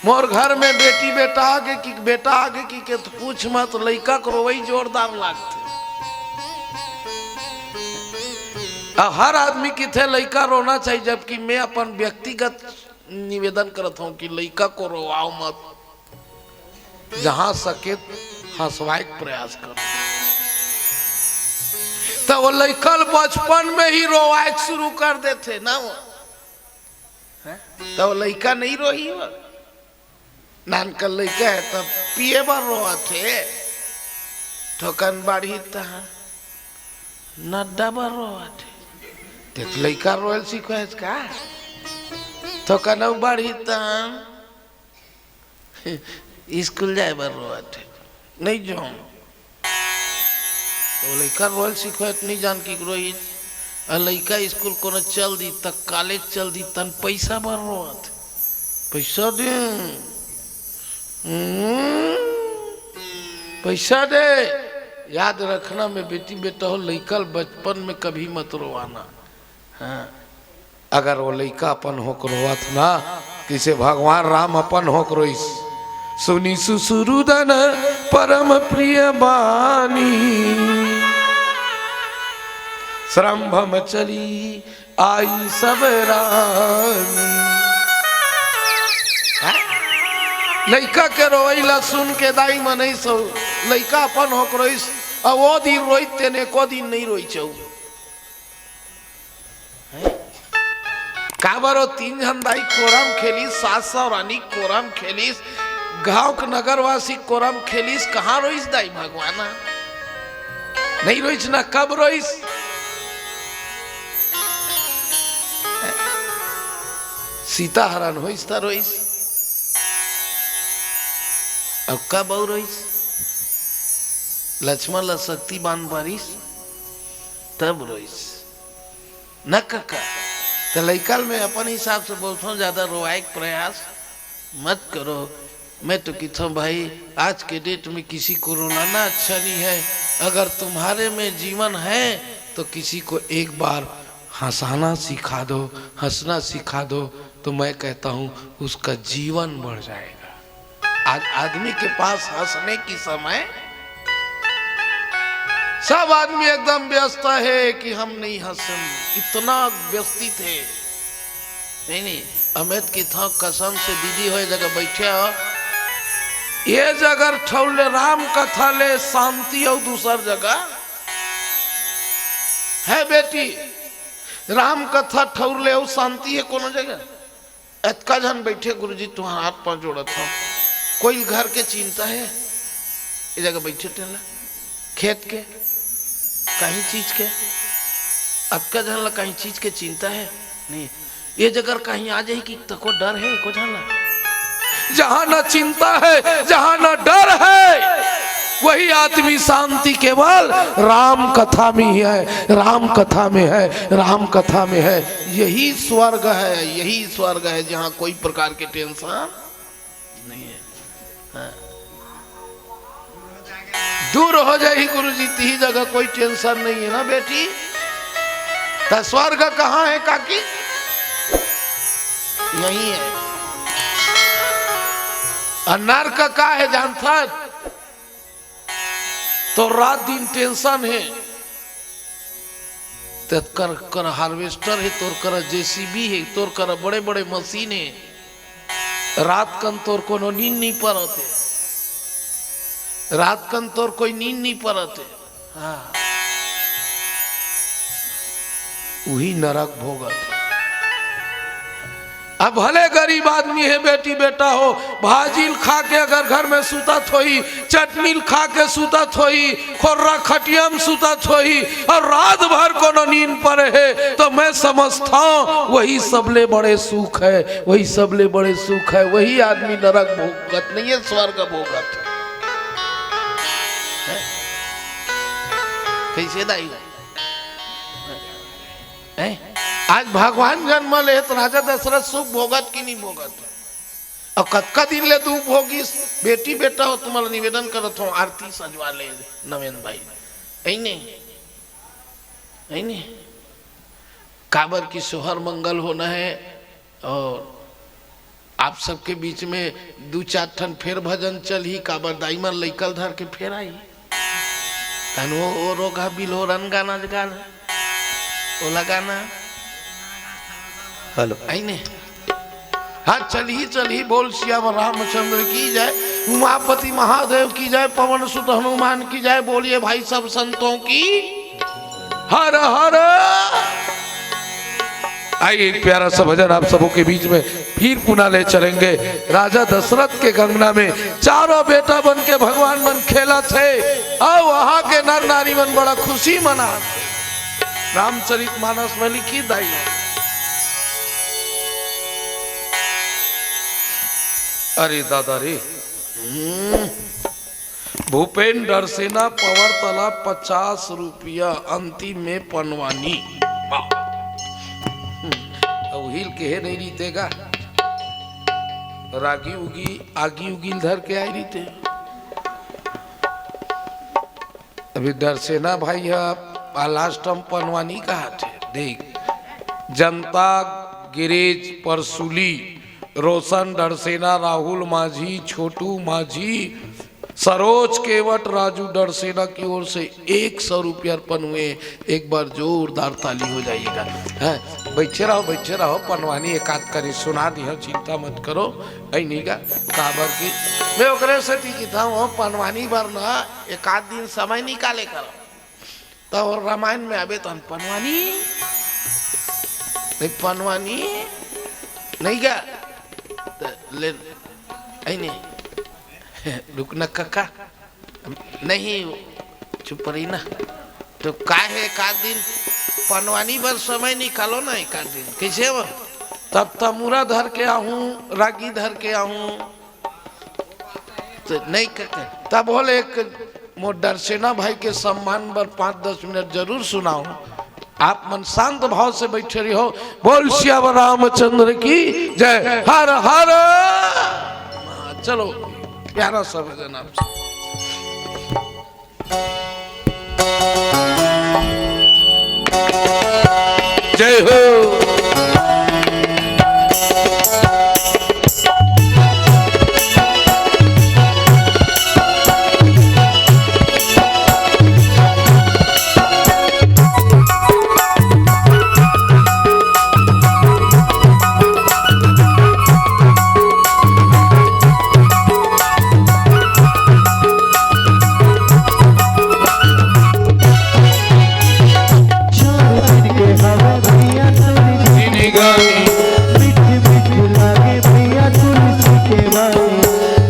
मोर घर में बेटी बेटा आगे की, बेटा आगे की के तो पूछ मत, लइका के रोवई जोरदार लागथे। अब हर आदमी किथे लइका रोना चाहिए, जबकि मैं अपन व्यक्तिगत निवेदन करत हूँ कि लइका को रोवाओ मत, जहाँ सके हंसवाए के प्रयास करो। तो वो लइका ल बचपन में ही रोवाए के शुरू कर देथे ना वो, हैं? तो वो लइका नहीं रोही वो। नानकन लइका है तब पिए बर रोवत हे, थोकन बाढ़ही तहाँ नड्डा बर रोवत हे। ते तो लइका रोयल सिखवाएस का? थोकन अउ बाढ़ही तहाँ स्कूल जाए बर रोवत हे, नहीं जाऊँ। तो लइका रोयल सिखवाए त नहीं जान की रोहित, आ लइका स्कूल कोनो चल दी, तक कॉलेज चल दी, तन पैसा बर रोवत। पैसा दे, हम्म, पैसा दे। याद रखना, मैं बेटी बेटा हो, लइका ल बचपन में कभी मत रोवाना। हाँ, अगर वो लइका अपन होके रोवत ना, किसे भगवान राम अपन होके रोइस, सुनि सुसुरुदन परम प्रिय बानी, संभ्रम चली आई सब रानी। हैं? लइका के रोवई ला सुन के दाई मनई सो, लइका अपन होक रोइस, अउ ओ दिन रोइत तेन एको दिन नइ रोइचउ। हैं? काबर ओ तीन झन दाई कोरम खेलिस, सास अउ रानी कोरम खेलिस, गांव के नगरवासी कोरम खेलिस, कहाँ रोइस दाई भगवान? नइ रोइस ना, कब रोइस? सीता हरण होइस त रोइस। अउ कब अउ रोइस? लक्ष्मण ला शक्ति बाण परिस, तब रोइस। न कका, त लइका ल मैं अपन हिसाब से बोलथंव, ज्यादा रोवाए के प्रयास मत करो। मैं तो कहता हूँ भाई, आज के डेट में किसी को रुलाना अच्छा नहीं है। अगर तुम्हारे में जीवन है तो किसी को एक बार हंसाना सिखा दो, हंसना सिखा दो, तो मैं कहता हूँ उसका जीवन बढ़ जाएगा। आज आदमी के पास हंसने की समय, सब आदमी एकदम व्यस्त है कि हम नहीं हंसें, इतना व्यस्तित है। नहीं नहीं, अमित की था कसम से दीदी होए जगह बैठे हो, ये जगह ठौर ले राम कथा ले शांति हो, दूसर जगह है बेटी, राम कथा ठौर ले हो शांति है कोनो जगह? अतका झन बैठे गुरुजी, तुहार हाथ पांव जोड़त हंव, कोई घर के चिंता है? ये जगह बैठे तेला, खेत के, कहीं चीज के, अतका झन ला कहीं चीज के चिंता है? नहीं। ये जगह कहीं आ जाही कि तको डर है एको झन ला? जहाँ न चिंता है, जहाँ न डर है, वही आदमी शांति केवल राम कथा में ही है, राम कथा में है, राम कथा में है। यही स्वर्ग है, यही स्वर्ग है, जहाँ कोई प्रकार के टेंशन नहीं है। हाँ। दूर हो जाही गुरुजी, तिही जगह कोई टेंशन नहीं है ना बेटी। त स्वर्ग कहाँ है काकी? यही है। अउ नरक का है जानथस? तो रात दिन टेंशन है। तोर कर, कर हार्वेस्टर है, तोर कर जेसीबी है, तोर कर बड़े बड़े मशीन है। रात कन तोर कोनो नींद नहीं परत है, रात कन तोर कोई नींद नहीं परत है। हाँ, उही नरक भोगत है। अब भले गरीब आदमी है, बेटी बेटा हो, भाजिल खा के अगर घर में सुतत होही, चटनील खा के सुतत होही, खोर्रा खटिया में सुतत होही अउ रात भर कोनो नींद परे हे, तो मैं समझता हूँ वही सबले बड़े सुख है, वही सबले बड़े सुख है। वही आदमी नरक भोगत नहीं है, स्वर्ग भोगत है। कैसे दाई? हैं? आज भगवान जन्म ले त राजा दशरथ सुख भोगत कि नहीं भोगत? अउ कतका दिन ले दुख भोगिस? बेटी बेटा हो, तुम्हारा निवेदन करत हो, आरती सजवा ले नवेंद्र भाई। ऐ नहीं, ऐ नहीं, काबर की सोहर मंगल होना है। अउ आप सबके बीच में दू चार ठन फेर भजन चलही, काबर दाई मन लइका ल धर के फेर आही। तहन वो, वो रोगहा बिलोरन गाना ज गाना, ओला गाना। हेलो। ऐ नहीं। हाँ, चलही, चलही, बोल सियावर रामचंद्र की जय, उमापति महादेव की जय, पवन सुत हनुमान की जय। बोलिए भाई सब संतों की। हर हर। आइए, एक प्यारा सा भजन आप सबों के बीच में फिर पुनः ले चलेंगे। राजा दशरथ के अंगना में चारों बेटा बन के भगवान मन खेलत हे अउ वहां के नर नारी मन बड़ा खुशी मनात हे। रामचरित मानस में लिखी दाई। अरे दादा रे। हम्म। भूपेन डरसेना, पवर तला पचास रुपया, अंतिम में पनवानी। वाह। अब हिल के हे नहीं रीते गा। रागी उगी, आगी उगी ल धर के आई रीते। अभी डरसेना भाई ह, आ लास्ट टाइम पनवानी कहा थे। देख, जनता गैरेज परसुली, रोशन डड़सेना, राहुल माझी, छोटू माझी, सरोज केवट, राजू डड़सेना की ओर से एक सौ रुपये अर्पण हुए। एक बार जोरदार ताली हो जाइएगा। हैं, बैठे रहो, बैठे रहो, पनवानी एकाध करी सुना दिहँव, चिंता मत करो। ऐ नहीं का, काबर की मैं ओकरे सेती किथा हूँ, पनवानी बर ना एकाध दिन समय निकाले करो। त रामायण में आबे तहन पनवानी, नहीं पनवानी, नहीं का? त ले, ऐ नहीं, रुक ना कका, नहीं, चुप रही ना। तो काहे एकाध दिन पनवानी बर समय निकालो ना, एकाध दिन, कैसे हो? तब तमूरा धर के आहूँ, रागी धर के आहूँ, तो नहीं कका, तब होले एक मोर डरसेना भाई के सम्मान बर पाँच दस मिनट जरूर सुनाओ। आप मन शांत भाव से बैठे रहो। बोल सियावर रामचंद्र की जय। हर हर। चलो, प्यारा सा भजन आपसे। जय हो। चार दिन के हवे भैया तोरी जिंदगानी। मीठ मीठ लागे भैया तुलसी के बानी।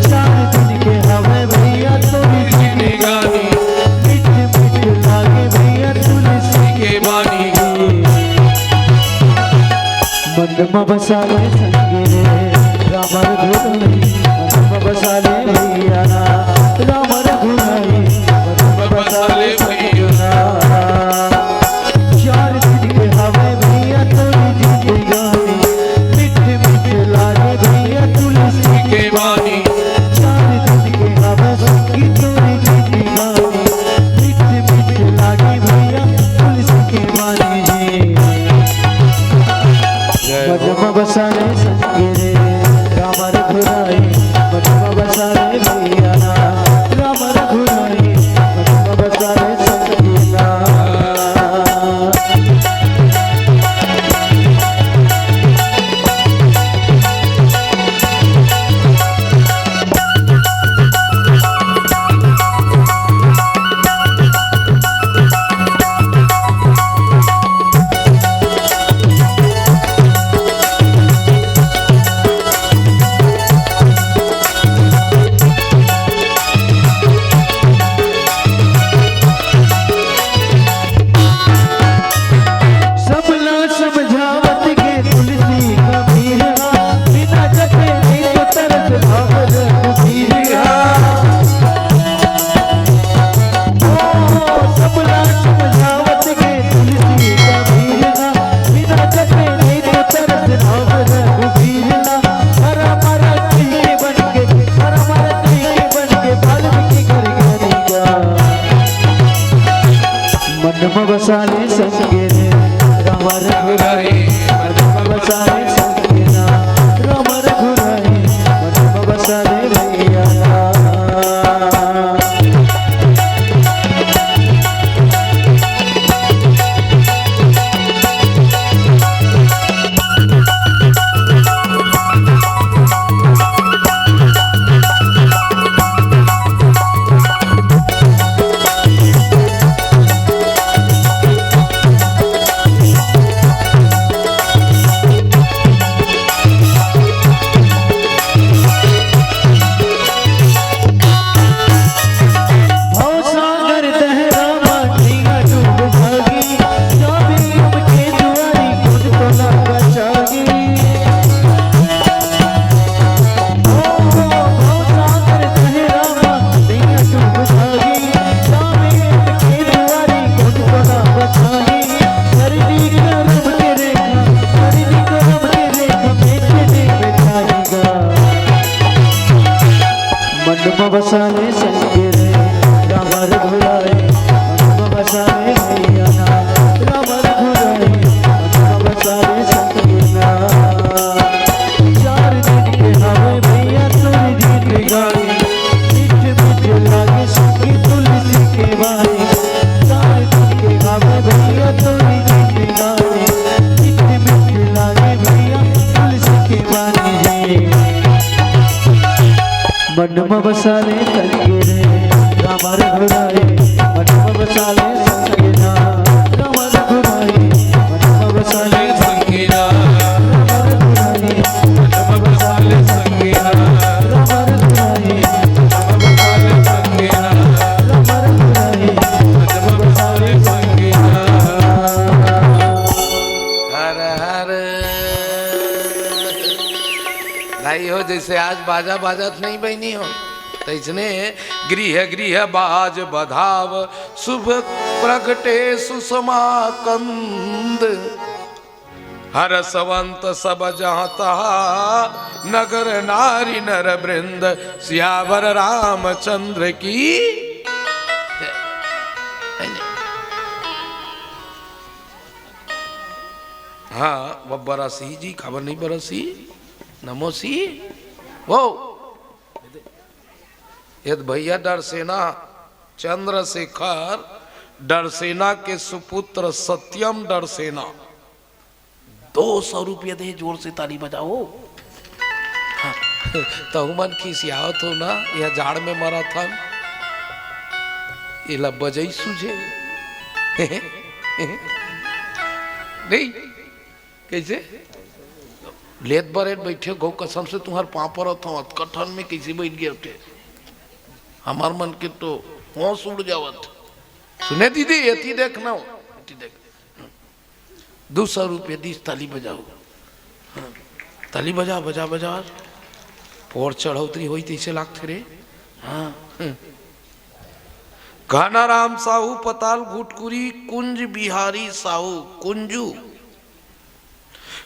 चार दिन के हवे भैया तोरी जिंदगानी। मीठ मीठ लागे भैया तुलसी के बानी। मन मा बसा ले संगी रे राम रघुराई। मन मा बसा ले भैया राम रघुराई। मन मा बसा ले भैया। चार दिन के हवे भैया तोरी जिंदगानी। मीठ मीठ लागे भैया तुलसी के बानी। चार दिन के हवे संगी तोरी जिंदगानी। मीठ मीठ लागे भैया तुलसी के बानी। जय हो। मन मा बसा ले संगी रे राम रघुराई। मन मा बसा ले भैया राम रघुराई। मन मा बसा ले संगी रे। मन म बसा ले संगे रे, राम रघुराई। मन म बसा ले संगे ना, राम रघुराई। मन म बसा ले संगे ना, राम रघुराई। मन म बसा ले संगे ना, राम रघुराई। मन म बसा ले संगे ना, राम रघुराई। मन म बसा ले संगे ना। हर हर। भाई हो, जैसे आज बाजा बाजत नहीं बहिनी हो, तैसने गृह गृह बाज बधाव, शुभ प्रगटे सुषमा कंद। हरसवंत सब जहाँ तहाँ, नगर नारी नर वृंद, सियावर रामचंद्र की। हाँ, वो बरसी जी, खबर नहीं बरसी, नमोसी, वो ये भैया डरसेना, चंद्रशेखर डरसेना के सुपुत्र सत्यम डरसेना, दो सौ रुपया दे, जोर से ताली बजाओ। हाँ, तहु मन खिसियावत हो ना, यह जाड़ में मरत हन, एला बजई सूझे। नहीं, कैसे? लेत बरेत बैठे, गौ कसम से तुम्हार पाँव परत हूँ, अतका ठंड में कैसे बैठ गए थे? हमार मन के तो होश उड़ जावत। सुने दीदी, एती देख ना हो, एती देख। दो सौ रुपये दीस, ताली बजाओ। हाँ, ताली बजा, बजा, बजा। पोर चढ़ौतरी होई तैसे लागथे रे। हाँ। घनाराम साहू, पताल घुटकुरी, कुंज बिहारी साहू, कुंजू।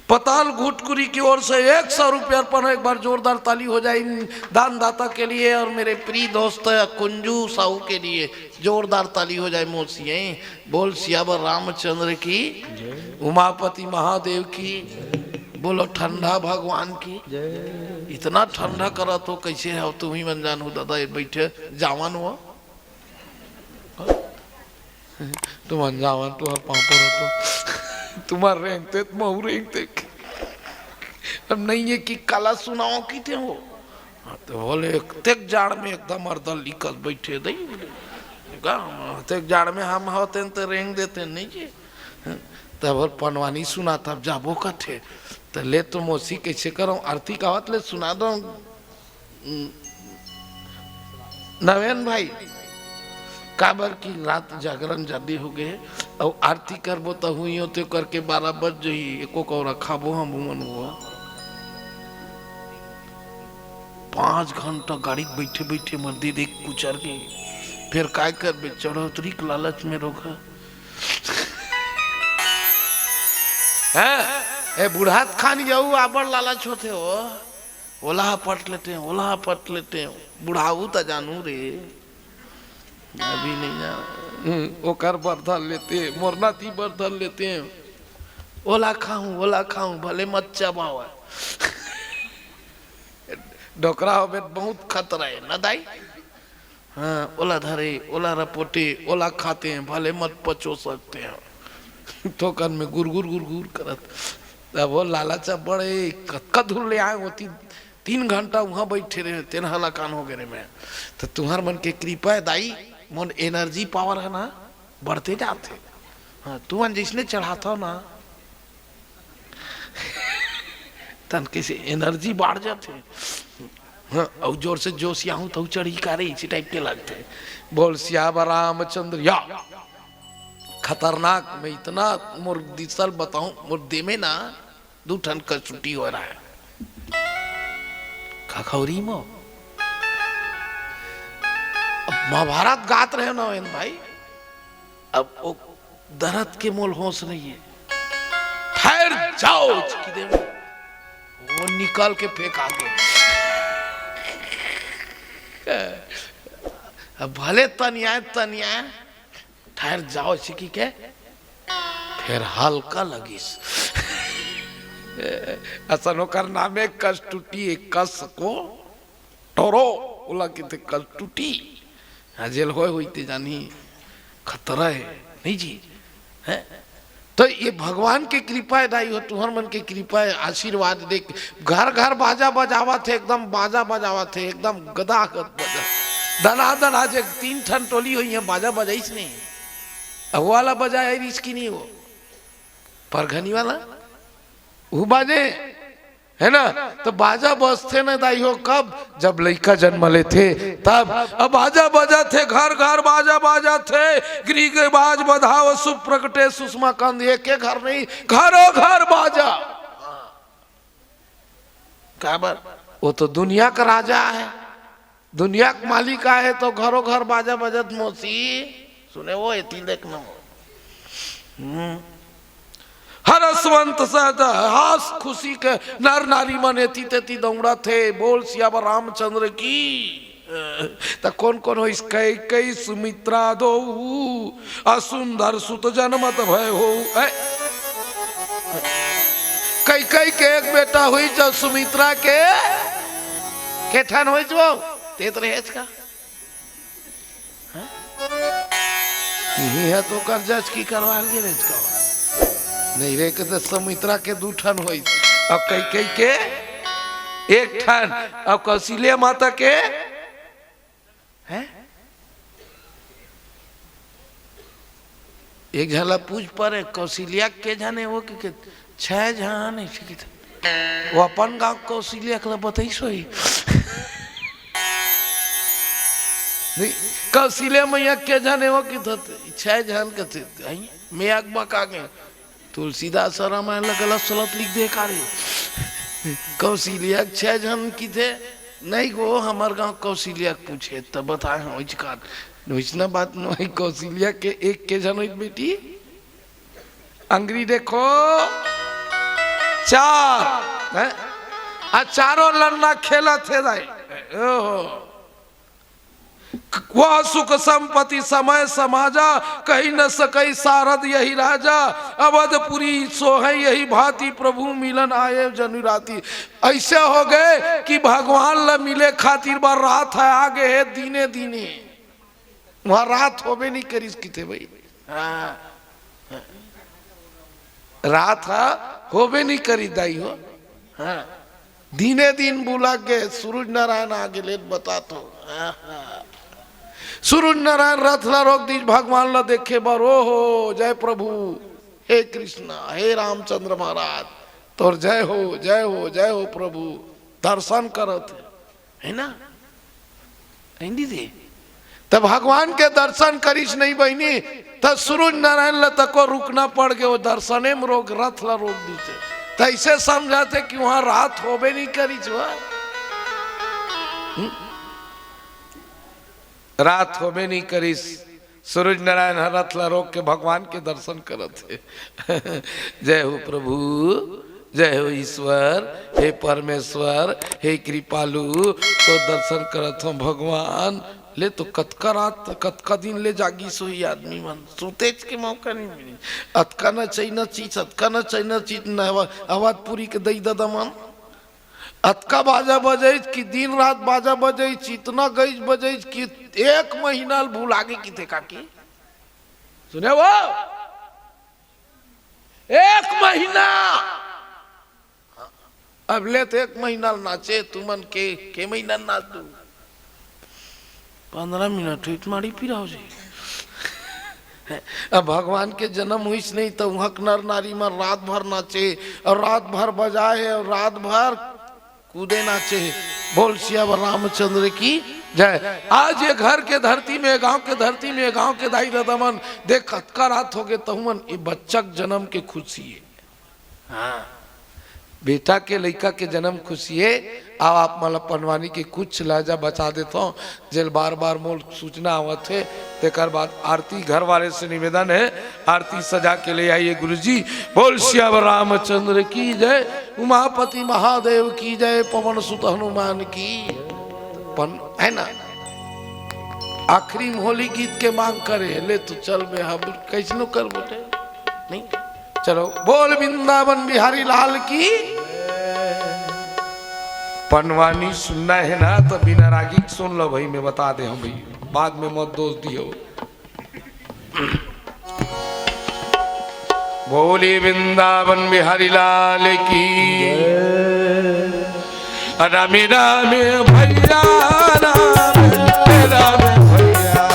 पताल घुटकुरी की ओर से एक सौ रुपये अर्पण है। एक बार जोरदार ताली हो जाए इन दानदाता के लिए और मेरे प्रिय दोस्त कुंजू साहू के लिए। जोरदार ताली हो जाए मोसिए। बोल सियावर रामचंद्र की, उमापति महादेव की। बोलो ठंडा भगवान की। इतना ठंडा करा तो कैसे है, तुम ही मन जानू दादा, ये बैठे जावन हो। तुमन जावन, तुहर पाँव परत हूँ। तुम्हार रेंगते, महू रेंगते। अब नहीं है कि काला सुनाओ की थे हो। हाँ, तो बोले, "तेक जाड़ में एकदम अर्दल लिकल बैठे दई।" बोले, "का, तेक जाड़ में हम होते तो रेंग देते नहीं जी।" तब बोल, "पनवानी सुना, तब जाबो कथे।" तो ले तो मोसी कैसे करो, आरती गावत ले सुना दो। नवेन भाई, काबर की रात जागरण जल्दी हो गए, अउ आरती करबो त हुई होते करके बारह बज जही, एको कौरा खाबो हम उमन हुआ। पाँच घंटा गाड़ी बैठे बैठे मर दे देख कुचर के, फिर काय करबे, चढ़ोतरी के लालच में रोका। हैं? ए बुढ़ात खान यहू आबड़ लालच होते हो। ओला हा पट लेते हैं, ओला हा पट लेते हैं। बुढ़ाऊ त जानू रे, अभी नहीं जाना। हम्म, ओकर बर धर लेते हैं, मोरना ती बर धर लेते हैं। ओला खाऊं, ओला खाऊं, भले मत चबावा। डोकरा होबे त बहुत खतरा है ना दाई। हाँ, ओला धरे, ओला रपोटे, ओला खाते हैं, भले मत पचो सकते हैं। थोकन में गुरगुर गुरगुर करत। अब वो लालच अब बड़े कतका दूर ले आए होती, तीन घंटा वहाँ बैठे रहे, तेन हलाकान हो गए रे मैं। तो तुम्हार मन के कृपा है दाई, मोर एनर्जी पावर है ना, बढ़ते जाते। हाँ, तुमन जैसने चढ़ाता हो ना, तन कैसे एनर्जी बाढ़ जाथे। हाँ, अउ जोर से जोसियाहूँ तहु चढ़ी का रे, इसी टाइप के लगथे। बोल सियावर रामचंद्र या। खतरनाक, मैं इतना मोर दिसल बताऊं, मोर दे में ना दू ठन कसूटी हो रहा है। खखौरी मो। अब महाभारत गात रहे ना वेन भाई, अब वो दर्द के मोल होश नहीं है। "ठहर जाओ," चिकी दे, वो निकल के फेंका के। अब भले तनिया, तनिया, "ठहर जाओ," चिकी के, फिर हल्का लगिस। असन ओकर नामे कस टूटी, कस को टोरो, ओला किते कस टूटी। हाँ, जेल होय होई ते जानी, खतरा है, नहीं जी? हैं? तो ये भगवान के कृपा हे दाई हो, तुहर मन के कृपा हे, आशीर्वाद दे। घर घर बाजा बजावत हे, एकदम बाजा बजावत हे, एकदम गदागद बजा, दनादन। आज एक तीन ठन टोली होई हे, बाजा बजाइस नहीं, अगुवा ला बजाए रिस की नहीं हो, परघनी वाला, वो बाजे, है ना? तो बाजा बजथे ना दाई हो, कब? जब लइका जन्म लेथे तब। अब बाजा बजाथे, घर घर बाजा बजाथे, गृह गृह बाज बधाव, शुभ प्रगटे सुषमा कंद। एक एक घर नहीं, घरों घर बाजा। काबर? वो तो दुनिया का राजा हे, दुनिया के मालिक आहे, तो घरों घर बाजा बजत मौसी। सुने वो, एती देख न वो। हम्म। हरसवंत सदा हास खुशी के नर नारी मन एती तेती दौड़त हे। बोल सियावर रामचंद्र की। त कोन कोन होइस? कैकई सुमित्रा दोऊ, आ सुंदर सुत जनमत भय हो। ए? कैकई के एक बेटा होइस, जब सुमित्रा के, के ठन होइस वो? तेत रहेच का? हाँ? इही है तो कर जच की करवा ले रे इसका। नहीं रे, के तो सुमित्रा के दू ठन होइस। अब कैकई के एक ठन, अब कौशल्या माता के, हैं? एक झन ला पूछ परे, कौशल्या के झन हे वो के, के छह झन हे, ठीक हे। वो अपन गांव कौशल्या के ला बताइस होही। नहीं, कौशल्या मैया के झन हे वो के, तो छह झन के थे, आई, मैं अगबा का गए। तुलसीदास ह रामायण ला गलत सलत लिख दे का रे? कौशल्या के छह झन किथे, नहीं गो, हमर गांव कौशल्या के पूछे, त बताए होइस का। वइसना बात नहीं, कौशल्या के एक के झन होइस बेटी, अंगरी देखो, चार, हैं? आ चारों लन्ना खेलत हे दाई। ओहो। वह सुख संपत्ति समय समाजा, कहि न सकइ सारद यहि राजा। अवधपुरी सोहइ यहि भांति, प्रभु मिलन आए जनु राती। अइसे हो गए कि भगवान ल मिले खातिर बर रात ह आ गे हे दिने दिने। वहां रात होबे नहीं करिस किथे भाई। हाँ। रात ह होबे नहीं करी दाई हो। हाँ। दिने दिन बुला गे, सूरज नारायण आ गे, ले बता तो। हाँ, हाँ। सूरज नारायण रथ ला रोक दीस भगवान ला देखे बर। ओ हो, जय प्रभु, हे कृष्णा, हे रामचंद्र महाराज, तोर जय हो, जय हो, जय हो प्रभु। दर्शन करत हे, है ना? नहीं दे। तब भगवान के दर्शन करिस नहीं बहिनी, तब सूरज नारायण ल तको रुकना पड़ गए, वो दर्शने में रोक, रथ ला रोक दीस। तैसे समझाथे कि वहां रात होबे नहीं करिस, वहां, हम्म? रात होबे नहीं करिस। सूरज नारायण ह रथ ला रोक के भगवान के दर्शन करत हे। जय हो प्रभु, जय हो ईश्वर, हे परमेश्वर, हे कृपालु, तो दर्शन करत हो भगवान। ले तो कतका रात, कतका दिन ले जागिस होही आदमी मन, सुतेच के मौका नहीं मिले। अतका नचई नचिस, अतका नचई नचिस, नवा-, अवधपुरी के दई ददा मन। अतका बाजा बजाइस कि दिन रात बाजा बजाइस, इतना गइस बजाइस कि एक महीना ल भुला गे किथे काकी। सुने वो, एक महीना। अब ले तो एक महीना ल नाचे, तुमन के, के महीना ल नाच दू? पंद्रह मिनट हुई त माड़ी पिराव जी। अब भगवान के जन्म हुइस नहीं तो वहां के नर नारी मन रात भर नाचे और रात भर बजाए और रात भर कूदे नाचे। बोल सियावर रामचंद्र की जय। आज ये घर के धरती में, गांव के धरती में, गांव के दाई ददा मन, देख कतका रात हो गे, तहु मन ये बच्चा के जन्म के खुशी हे। हाँ। बेटा के, लइका के जन्म खुशी हे। अब आप मन ला पंडवानी के कुछ लहजा बचा देथव, जेल बार बार मोल सूचना आवत हे। तेकर बाद आरती घर वाले से निवेदन हे, आरती सजा के ले आइए गुरुजी। बोल सियावर रामचंद्र की जय, उमापति महादेव की जय, पवन सुत हनुमान की। पन-, है ना, आखिरी में होली गीत के मांग करे, ले तो चल बे, हम कैसनो कर बटे। नहीं, चलो, बोल वृंदावन बिहारी लाल की। पंडवानी सुनना हे ना, तो बिना रागी के सुन लो भाई, मैं बता दे हम भाई, बाद में मत दोष दियो। बोली वृंदावन बिहारी लाल की। रामे रामे भैया, रामे रामे भैया,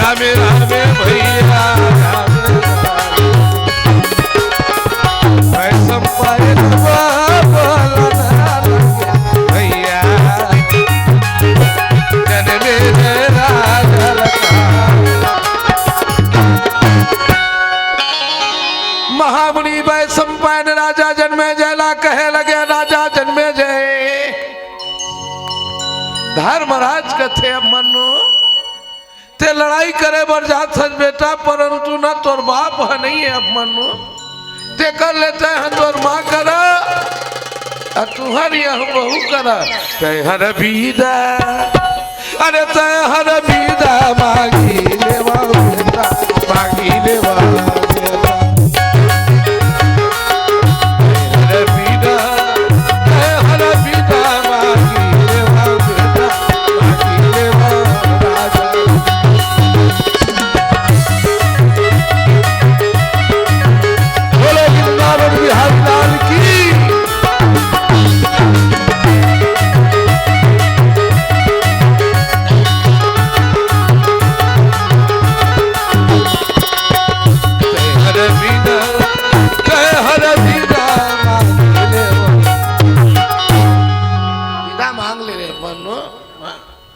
रामे रामे भैया, रामे रामे। वैशंपायन बाबा भैया, जन्मे राजा। महामुनि वैशंपायन राजा जन्मे जय ला कहे लगे, राजा जन्मे जय, धर्मराज कथे, अब मन्नू, ते लड़ाई करे बर जात हस बेटा, परंतु ना तोर बाप ह नहीं है अब मन्नू, ते कर लेते हैं तोर माँ करा, आ तुहर यह बहू करा, तै हर बीदा, अरे तै हर बीदा मांगी लेवा बेटा, मांगी लेवा बेटा। बोलो वृंदावन बिहारी लाल की। हर बीदा, कहे हर बीदा मांग ले। बीदा मांग ले रे मन्नू।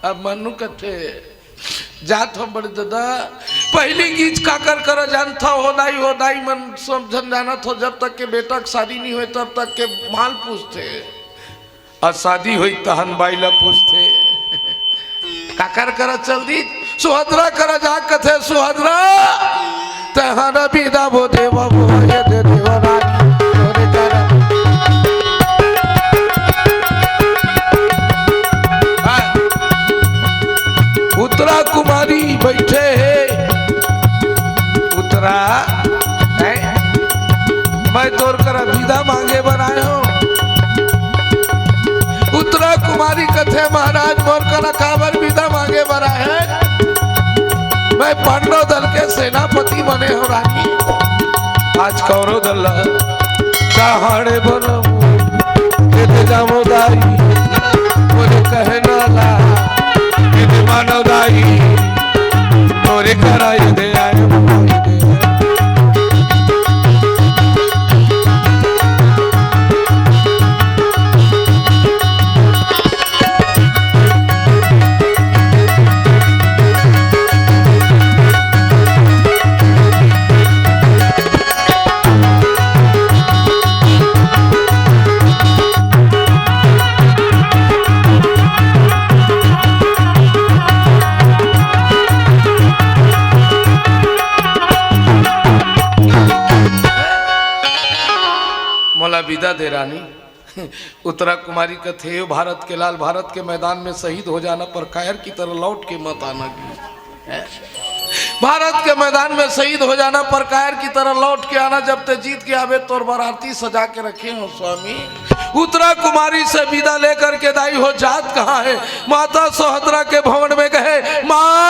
अब मन्नू कथे, जात हो बड़े दादा, पहली गीत काकर करा जानत हो दाई, हो दाई मन सब झन जानत हो, जब तक के बेटा के शादी नहीं होय तब तक के माल पूछथे। अउ शादी होई तहन बाई ला पूछथे। काकर करा चल दी, सुहद्रा करा जा कथे, सुहद्रा, तहन बिदा बो देवा बो ये दे देवा रानी, तोरे करा। हाँ। उत्तरा कुमारी बैठे हे, उत्तरा, हैं? मैं तोर करा बिदा मांगे बर आए हों। उत्तरा कुमारी कथे, महाराज मोर करा काबर बिदा मांगे बर आए हे? मैं पांडव दल के सेनापति बने हों रानी। आज कौरव दल ला कहाड़े बनम, दे दे जामो दाई, बोले कहना ला, दे दे मानव दाई, तोरे करा ये दे आए। मोला बिदा दे रानी। उत्तरा कुमारी कथे, भारत के लाल, भारत के मैदान में शहीद हो जाना, पर कायर की तरह लौट के मत आना। भारत के मैदान में शहीद हो जाना, पर कायर की तरह लौट के आना। जब ते जीत के आबे, तोर बर आरती सजा के रखे हों स्वामी। उत्तरा कुमारी से बिदा लेकर के दाई हो जात कहाँ हे? माता सोहतरा के भवन में गए, माँ,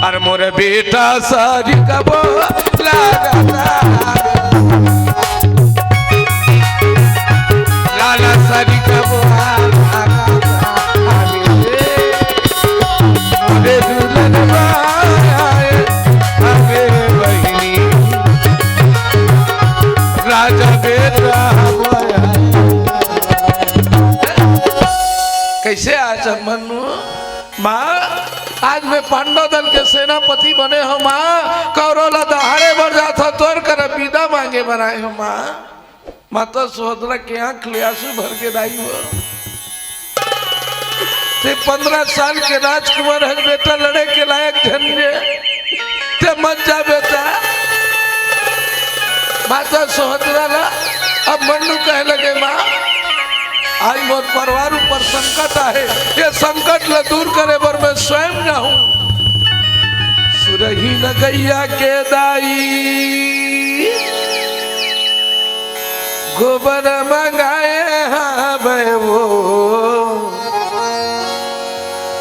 अरे मोर बेटा सारी कबो लागता। लाला सारी कबो लागता। अरे दुल्हन आए, अरे बहिनी, राजा बेटा हमारा। कैसे आज मन्नू? माँ, आज मैं पांडव दल के सेनापति बने हों माँ, कौरव ला दहाड़े बर जात हों, तोर करा बिदा मांगे बर आए हों माँ। माता सुभद्रा के आंख ले आंसू भर के दाई हो। ते पंद्रह साल के राजकुमार हस बेटा, लड़े के लायक झन हे, ते मत जा बेटा। माता सुभद्रा ला अब मन्नू कहे लगे, माँ, आज मोर परिवार ऊपर संकट आहे, ये संकट ला दूर करे बर मैं स्वयं जाहूँ। सुरही न गैया के दाई, गोबर मंगाए हावय वो,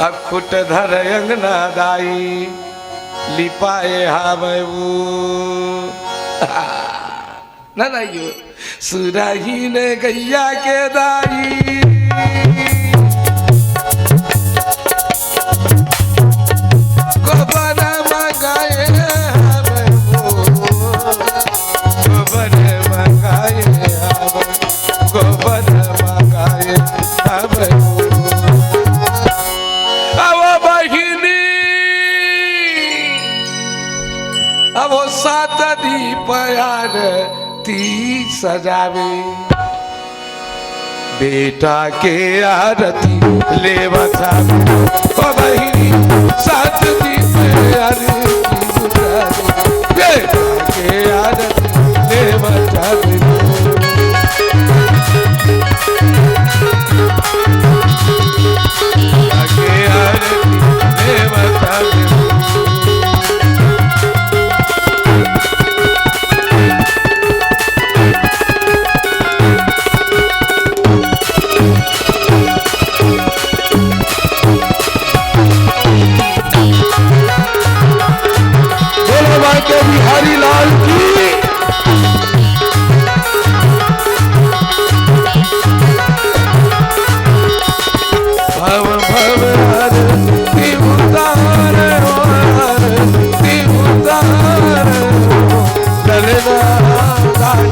अखुट धर अंगना दाई। लिपाए हावय वो। ना, ना, यो। सुरही ने गैया के दाई। गोबर मंगाए हावय वो। गोबर मंगाए हावय। गोबर मंगाए हावय वो। अब बहिनी, अब वो सात दीप आरती सजावे। बेटा के आरती लेवत हावे। ओ बहिनी, सात दीप आरती उतारे। बेटा के आरती लेवत हावे। बेटा के आरती लेवत हावे। बोलो भाई के बिहारी लाल की। भव भव आरती उतार, आरती उतार, ललना दाई।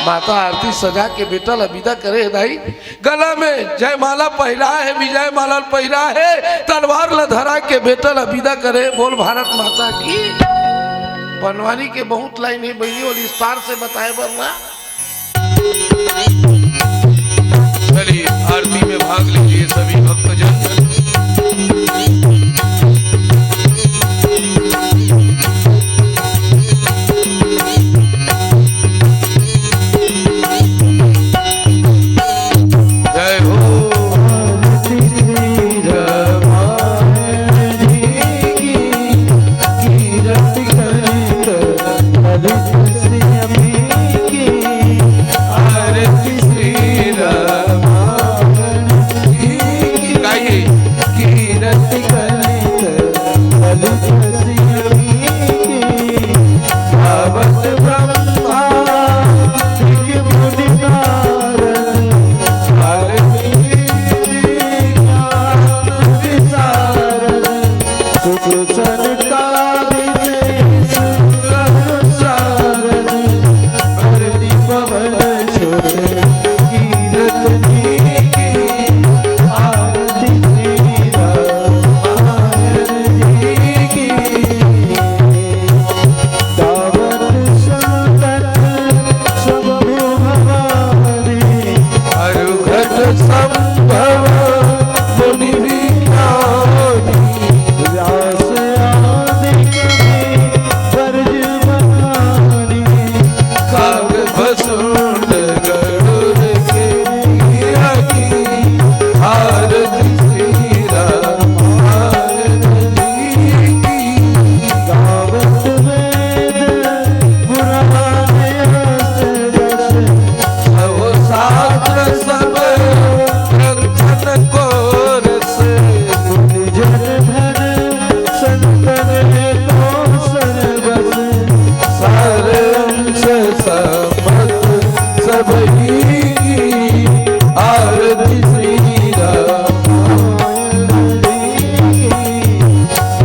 माता आरती सजा के बेटा ला विदा करे हे दाई। गला में जयमाला पहिरा हे, विजय माला पहिरा हे, तलवार ला धरा के बेटा ला विदा करे। बोल भारत माता की। बनवारी के बहुत लाइन हे बहिनी, और विस्तार से बताए बर ना। चलिए, आरती में भाग लीजिए सभी भक्तजन। जय हो। आरती श्री रामायण की। गाइए। कीरति कलित कलित श्री की। गावत ब्रह्मा ऋषि मुनि नारद, भारती ज्ञान विशारद। सुत सनकादिक सुर सारद, धरती पवन सुत कीरत की। आरती श्री रामायण जी की। गावत संतत सब भुवनारी, अरुघट संभव मुनि विज्ञानी। व्यास आदि कवि बरज बखानी, काग भसुंड गरुड़ के आगे। आरती श्री रामायण जी की। गावत वेद पुराण अष्ट दस, सब शास्त्र सब ग्रंथन को रस। मुनि जन धन संतन को सर्वस, सार अंश समस्त सबही की। आरती श्री राम।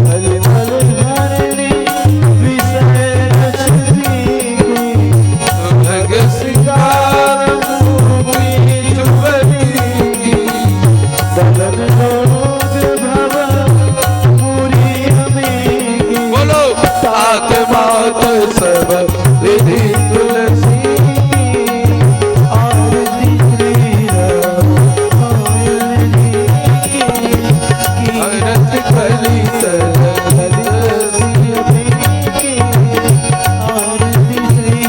मल मल हरणी विषय रस पीगी, सुभग सिंगार मुनि चुवरी की। दलन लोग भव मुनि अमीगी। बोलो। तात मात सब विधि तुलसी की। आरती श्री रामायण जी की। भरत कलित ललित श्री की। आरती श्री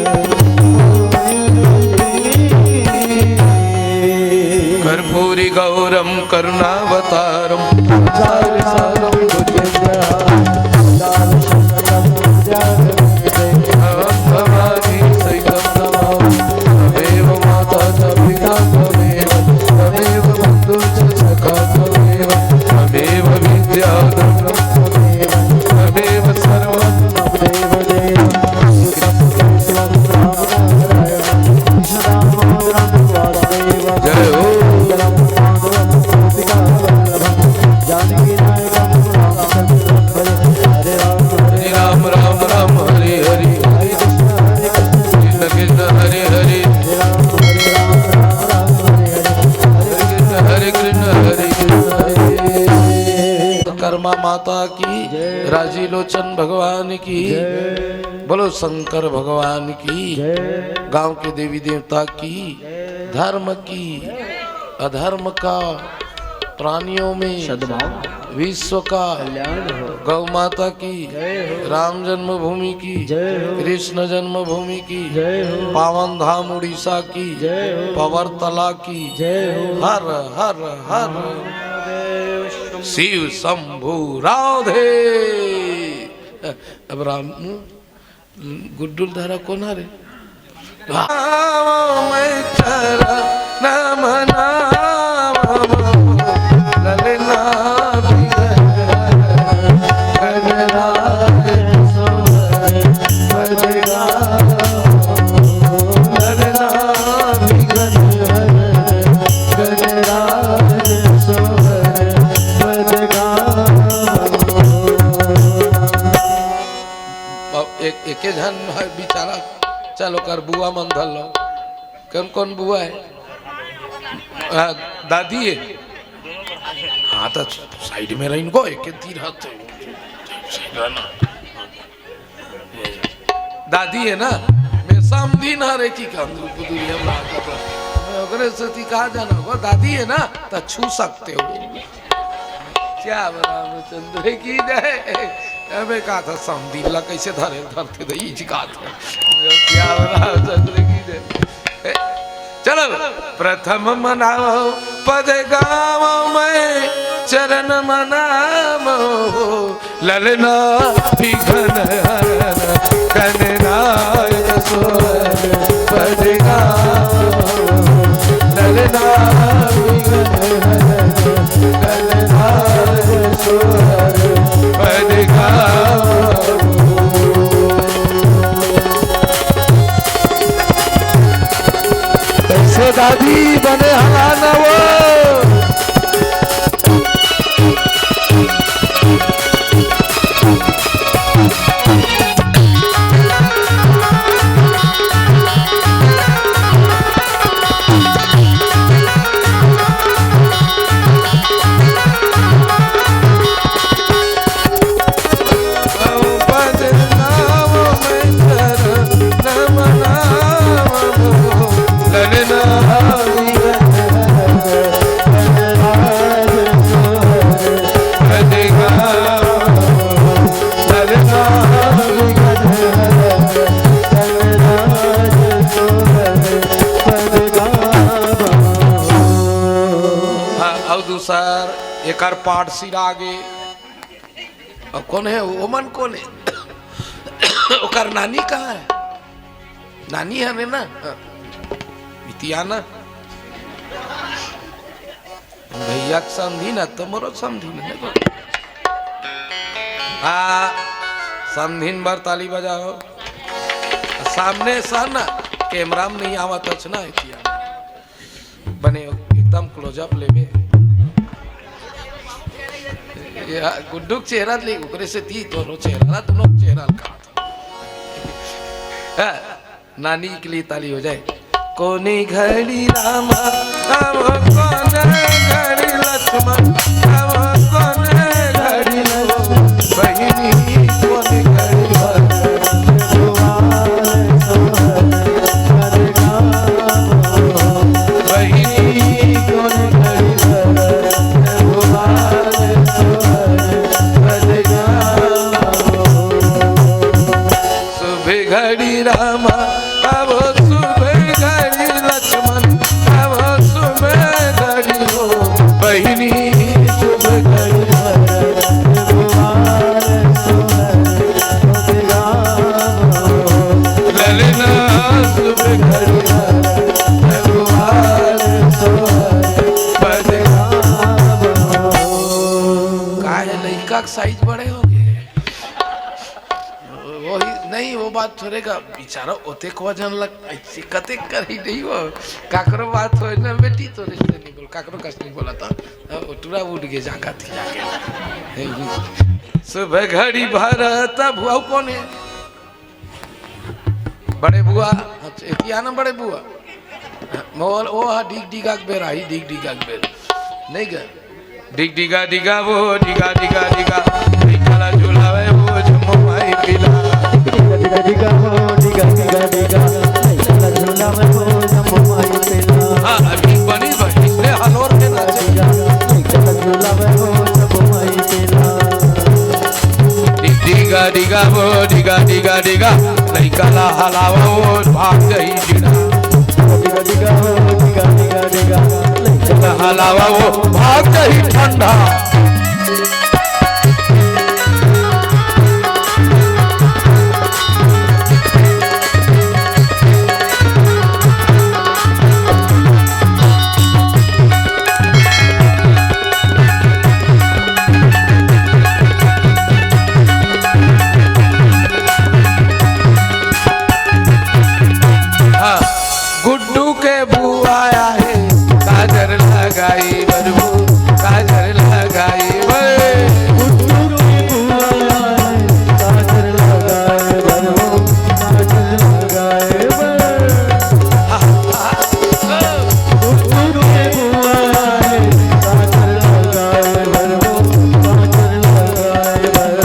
रामायण जी की। कर्पूरी गौरम करुणावतारम संसार सारम भुजगेंद्र राजी लोचन भगवान की। बोलो शंकर भगवान की। गांव के देवी देवता की। धर्म की, अधर्म का, प्राणियों में सद्भाव, विश्व का कल्याण हो। गौ माता की। राम जन्मभूमि की। कृष्ण जन्मभूमि की। पावन धाम उड़ीसा की। पवरतला की। हर हर हर शिव शंभू राधे। अब राम गुड्डुल धारा कोन हरे? मैं चरण मनावो ललना बिगन गणराज सोहर पद गावो। ललना बिगन गणराज सोहर पद गावो। अब एक, एके झन ह बिचारा, चल ओकर बुआ मन धर लो। कौन, कौन बुआ है? आ, दादी है। हाँ, तो साइड में रहिन को, एके तीर हाथ से। दादी है ना, मैं समधी ना रे की काम, तू बुद्धू ये हम लाग कर। मैं ओकरे से ती कहा जाना, वो दादी है ना, तो छू सकते हो। श्याम रामचंद्र की जय। अबे कहा था समधी ला कैसे धरे, धरते तो ई जी कहा था। श्याम रामचंद्र की जय। ए, चलो, प्रथम मनावो पद गावो मैं चरण मनावो। ललना बिघ्न हरन गणनायक सोहर पद गावो। ललना बिघ्न हरन गणनायक सोहर पद गावो। कैसे दादी बने हला न वो। हाँ, अउ दूसर एकर पाठ सिरा गे। अब कौन है? ओमन कौन है? ओकर नानी कहाँ है? नानी है ना? हाँ। बिटिया ना? भैया के समधी ना, तो मोरो समधी ना, देखो। हाँ, समधीन बर ताली बजाओ। सामने सा ना, कैमरा में नहीं आवत हच ना, बिटिया। बने एकदम क्लोजअप लेबे। या गुड्डू के चेहरा ले, ओकरे से ती तोरो चेहरा ला, दोनों चेहरा का। हाँ, नानी के लिए ताली हो जाए। कोनी घड़ी रामा, अब कोने घड़ी लक्ष्मण, अब कोने घड़ी बहिनी, कोनी घड़ी बहिनी, कोनी घड़ी शुभ घड़ी रामा, अब शुभ घड़ी लक्ष्मण, अब शुभ घड़ी हो बहिनी, शुभ घड़ी ललना, शुभ घड़ी। काहे लइका के साइज बड़े हो गए? वही नहीं, वो बात थोड़े का बेचारा ओतेक वजन लग, ऐसे कतेक करी नहीं वो। काकरो बात होय ना बेटी, तोरे से नहीं बोल, काकरो कस नहीं बोला था। अब वो टूरा उठ के जागा थी जाके। शुभ घड़ी भर तब हुआ कौन है? बड़े बुआ, अच्छा, एती आना बड़े बुआ। मोल, ओ हा, डिग डिगा के बेरा, ही डिग डिगा के बेरा। नहीं गए? डिग डिगा डिगा वो, डिगा डिगा डिगा, लइका ला झुलावे डिगा हो, डिगा, डिगा, डिगा, लइका ला झुलावे हो, जम्मो माई तेला। हाँ, अभी बनी बा, इसने हलोर के नाचे। डिगा, लइका ला झुलावे हो, जम्मो माई तेला। डि-, डिगा, डिगा हो, डिगा, डिगा, डिगा, लइका ला हलावा हो, भाग जाही चिड़ा। डिगा, डिगा हो, डिगा, डिगा, डिगा, लइका ला हलावा हो, भाग जाही ठंडा। हाँ, गुड्डू के बुआ आए, काजर लगाई बरबू, काजर लगाई बर। गुड्डू के बुआ आए, काजर लगाए बरबू, काजर लगाए बर। गुड्डू के बुआ आए, काजर लगाए बरबू, काजर लगाए बर।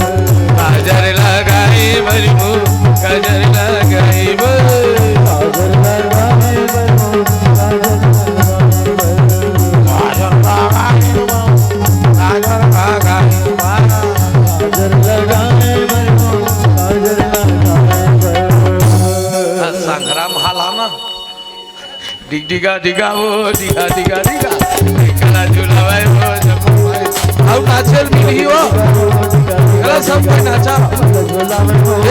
काजर लगाई बरबू, काजर लगाई बर। काजर लगाए बरबू, काजर लगाए बर। काजर लगाए बरबू, काजर लगाए बर। काजर लगाए बरबू, काजर लगाए बर। संग्राम हालाना। डिग डिगा डिगा वो, डिगा डिगा डिगा। लइका ला झुलावे वो, जम्मो माई। अउ नाचे ल मिलही वो। चला सब कोई नाचा।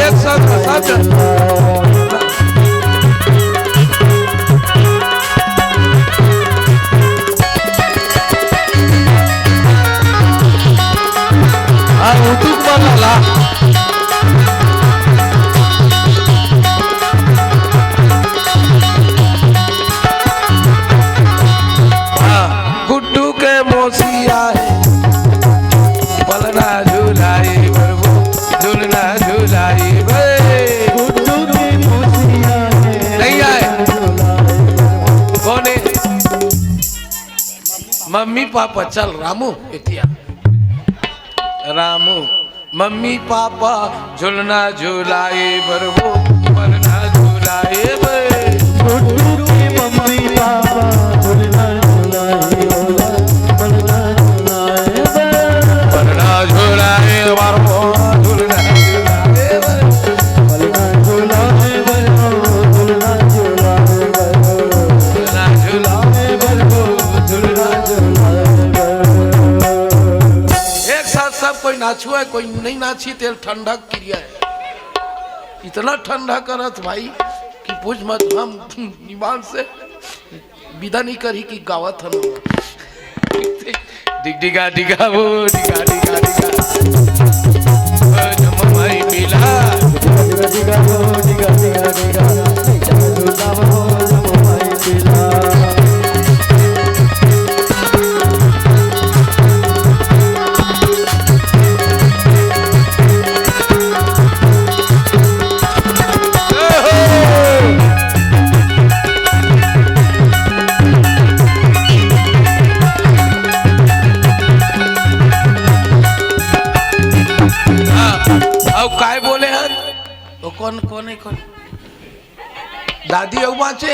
एक साथ, सब जन। हाँ, उतुक मन ला। हाँ, गुड्डू के मौसी आए, पलना झुलाई बरबू, झुलना झुलाई बे। गुड्डू के मौसी आए, नहीं आए। कौन है? मम्मी पापा, चल रामू, एतिया। रामू, मम्मी पापा, झुलना झुलाए बरबू, पलना झुलाए बे। गुड्डू के मम्मी पापा, झुलना झुलाए बरबू, पलना झुलाए बे। पलना झुलाए बरबू, झुलना झुलाए बे। पलना झुलाए बरबू, झुलना झुलाए बे। पलना झुलाए बरबू, झुलना झुलाए बे। एक साथ सब कोई नाचो है, कोई नहीं नाची तेल ठंडक क्रिया है। इतना ठंडा करत भाई कि पूछ मत, हम ईमान से विदा नहीं करी कि गावत हन। डिग डिगा डिगा वो, डिगा डिगा डिगा। ओ जम्मो माई मिला। डिगा डिगा वो, डिगा डिगा डिगा। हाँ, अउ काय बोले हन? वो कौन, कौन है, कौन? दादी अउ बाँचे?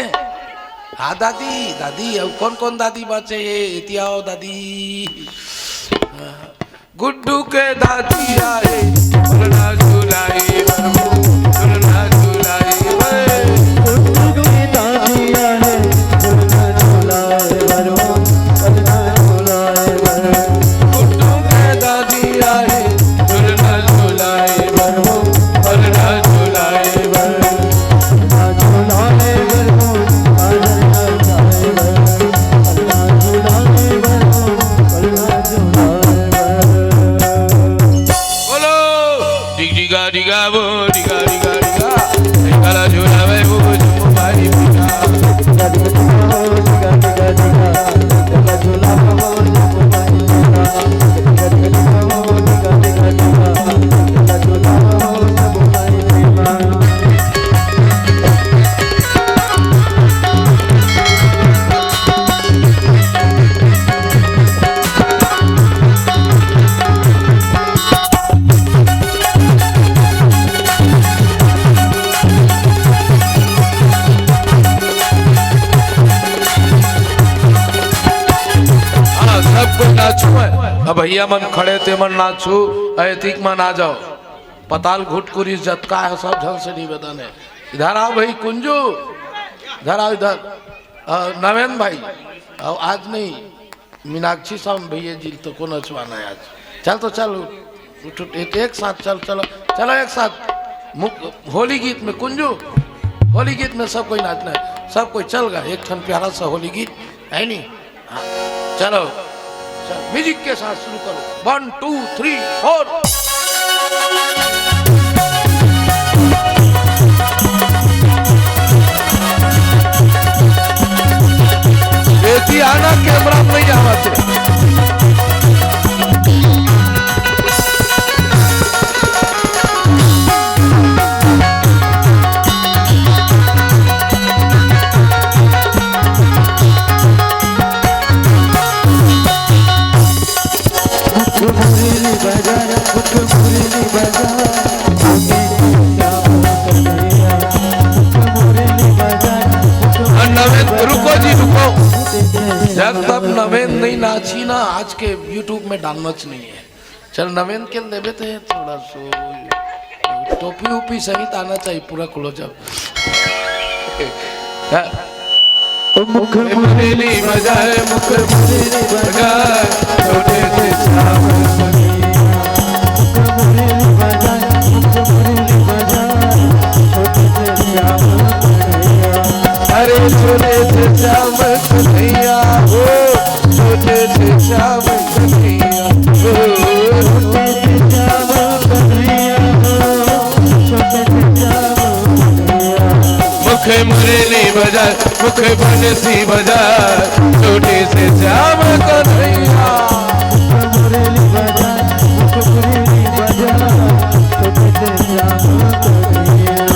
हाँ दादी, दादी, अउ कौन कौन दादी बाँचे हे? एती आओ दादी। गुड्डू के दादी आए, झुलना झुलाई बरबू, झुलना झुलाई बे। गुड्डू के दादी आए, झुलना झुलाई बरबू, झुलना झुलाई बे। गुड्डू के दादी आए, झुलना झुलाए बरबू, पलना झुलाए बरबू। बोलो, डिग डिगा डिगा अब भैया मन खड़े ते मन ना छू, अ एतिक मन आ जाओ। पताल घुटकुरी जतका है, सब झन से निवेदन है, इधर आओ भाई कुंजू, इधर आओ इधर। अ, नवेन भाई, अ, आज नहीं, मीनाक्षी साहू भैया जी तो को नचवाना है आज। चल तो चल, उठ, उठ, एक, एक साथ चल, चलो, चलो एक साथ। मुक-, होली गीत में कुंजू, होली गीत में सब कोई नाचना है, सब कोई चल गा, एक ठन प्यारा सा होली गीत है नी। हाँ, चलो, चलो, म्यूजिक के साथ शुरू करो। One, two, three, four। बेटी आना, कैमरा में नहीं आवा थे। नवेन, रुको जी, रुको। जब तक नवेन नहीं नाची ना, आज के YouTube में डालना च नहीं है। चल, नवेन के देबे ते थोड़ा सो टोपी उपी सहित आना चाहिए, पूरा close up। हाँ। मुख मुरली बजाए, मुख मुरली बजाए, छोटे से श्याम कन्हैया। मुख मुरली बजाए, मुख मुरली बजाए, छोटे से श्याम कन्हैया। अरे छोटे से श्याम कन्हैया हो, छोटे से श्याम कन्हैया हो। छोटे से श्याम कन्हैया हो, छोटे से श्याम कन्हैया। मुख मुरली बजाए, मुख बंसी बजाए, छोटे से श्याम कन्हैया। मुख मुरली बजाए, मुख मुरली बजाए, छोटे से श्याम कन्हैया।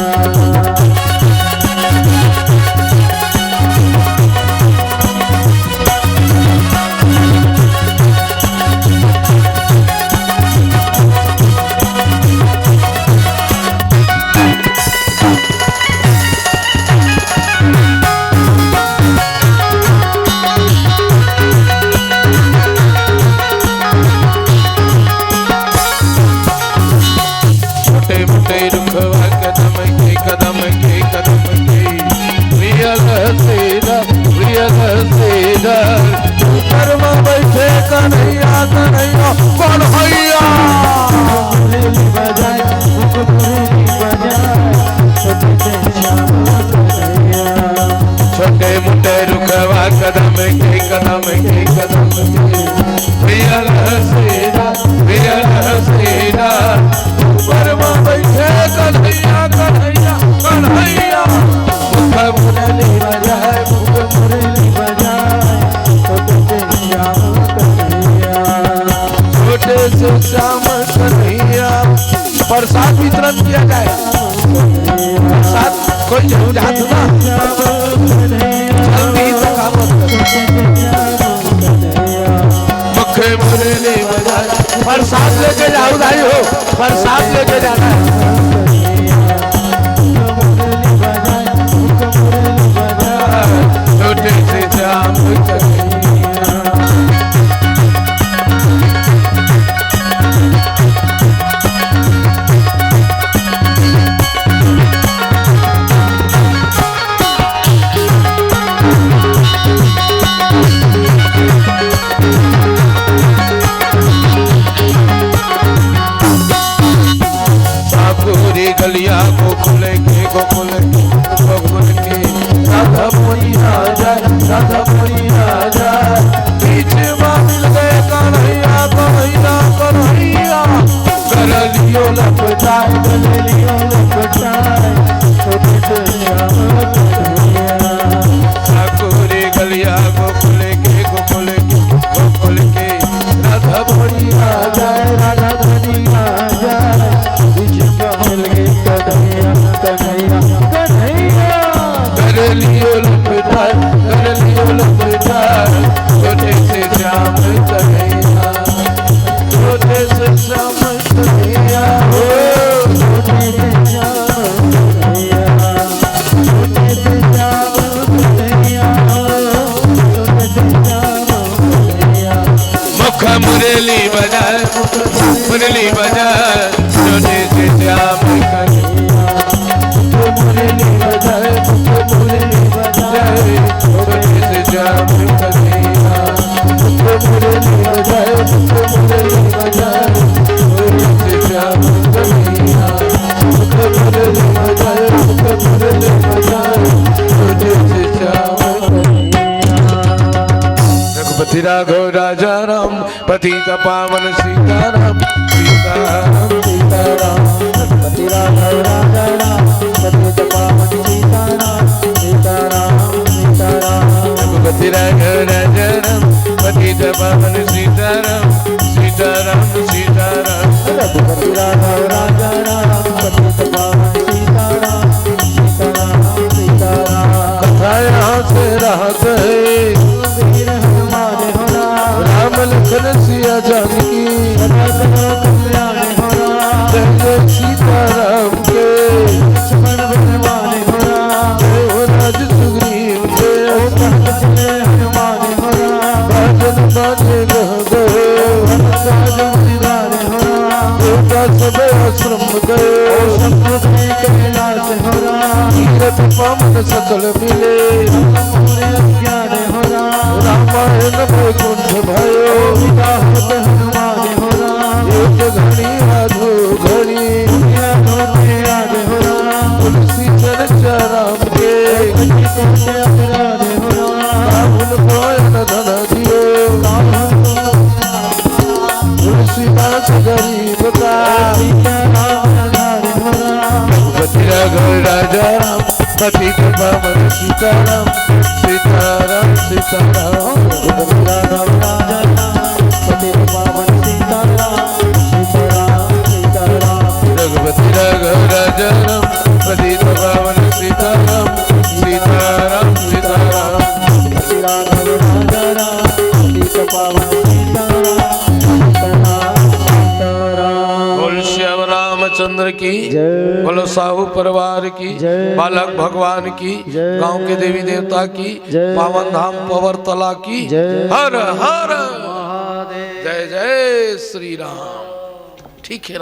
छोटे मोटे रुखवा कदम के, कदम के, कदम के, रियल सीधा, रियल सीधा, ऊपर में बैठे कन्हैया, कन्हैया, कन्हैया। मुरली बजाए, मुख मुरली बजाए, छोटे से श्याम कन्हैया। छोटे मोटे रुखवा कदम के, कदम के, कदम के, रियल सीधा, रियल सीधा, ऊपर में बैठे कन्हैया, कन्हैया, कन्हैया। मुख मुरली बजाए, मुख मुरली बजाए, छोटे से श्याम कन्हैया। छोटे से श्याम कन्हैया। प्रसाद वितरण किया जाए। प्रसाद कोई जरूर जात ना। जल्दी से काम मत कर। मुख मुरली बजाए। प्रसाद लेके जाओ भाई हो, प्रसाद लेके जाना है। छोटे से श्याम कन्हैया। साकुरी गलिया गोकुल के, गोकुल, गोकुल के राधा मोरी राजा, राधा मोरी राजा। बीच में मिल गए कन्हैया, कन्हैया, कन्हैया। गरलियो लपटाए, गरलियो लपटाए, छोटे से श्याम कन्हैया। साकुरी गलिया गोकुल के, गोकुल के, गोकुल के राधा मोरी राजा, राधा मोरी राजा। बीच में मिल गए कन्हैया, कन्हैया, कन्हैया। गरलियो लपटाए, गरलियो लपटाए, छोटे से श्याम कन्हैया, छोटे से श्याम कन्हैया हो। छोटे से श्याम कन्हैया, छोटे से श्याम कन्हैया हो, छोटे से श्याम कन्हैया। मुख मुरली बजाए छोटे से श्याम कन्हैया। मुरली बजाए, मुरली बजाए छोटे से श्याम कन्हैया। मुरली बजाए, मुरली बजाए छोटे से श्याम कन्हैया। मुरली बजाए, मुरली बजाए छोटे से श्याम कन्हैया। रघुपति राघव राजा राम, पतित पावन सीताराम, सीताराम, सीताराम। रघुपति राघव राजा राम, पतित पावन सीताराम, सीताराम, सीताराम। रघुपति राघव राजा राम, पतित पावन सीताराम, सीताराम, सीताराम। रघुपति राघव राजा राम, पतित पावन सीताराम, सीताराम, सीताराम। कथा यहाँ से रहत है। वीर हनुमान हो राम। राम लखन सिया जानकी। सदा करो कल्याण हो राम। जय जय सीताराम के। लक्ष्मण बलवान हो राम। जय हो राज सुग्रीव के। ओ कहत चले हनुमान हो राम। बाजन बाजे गह गह। ओ भरद्वाज मुनिवर हो राम। देवता सब आश्रम गए। ओ शंभु के कैलाश हो राम। तीरथ पावन सकल मिले। रामायण वैकुंठ भयो। एक घड़ी आधो घड़ी। तुलसी चर्चा राम के। राहुल नयन धन दियो। तुलसीदास गरीब का। रघुपति राघव राजा राम, पतित पावन सीताराम, सीताराम, सीताराम। रघुपति राघव राजा राम, पतित पावन सीताराम, सीताराम, सीताराम। रघुपति राघव राजा राम, पतित पावन सीताराम, सीताराम, सीताराम। रघुपति राघव राजा राम, पतित पावन सीताराम, सीताराम, सीताराम। बोल श्याम रामचंद्र की, जय। बोलो साहू परिवार की, जय। बालक भगवान की, जय। गांव के देवी देवता की, जय। पावन धाम पवरतला की, जय। हर हर महादेव। जय जय श्री राम। ठीक है।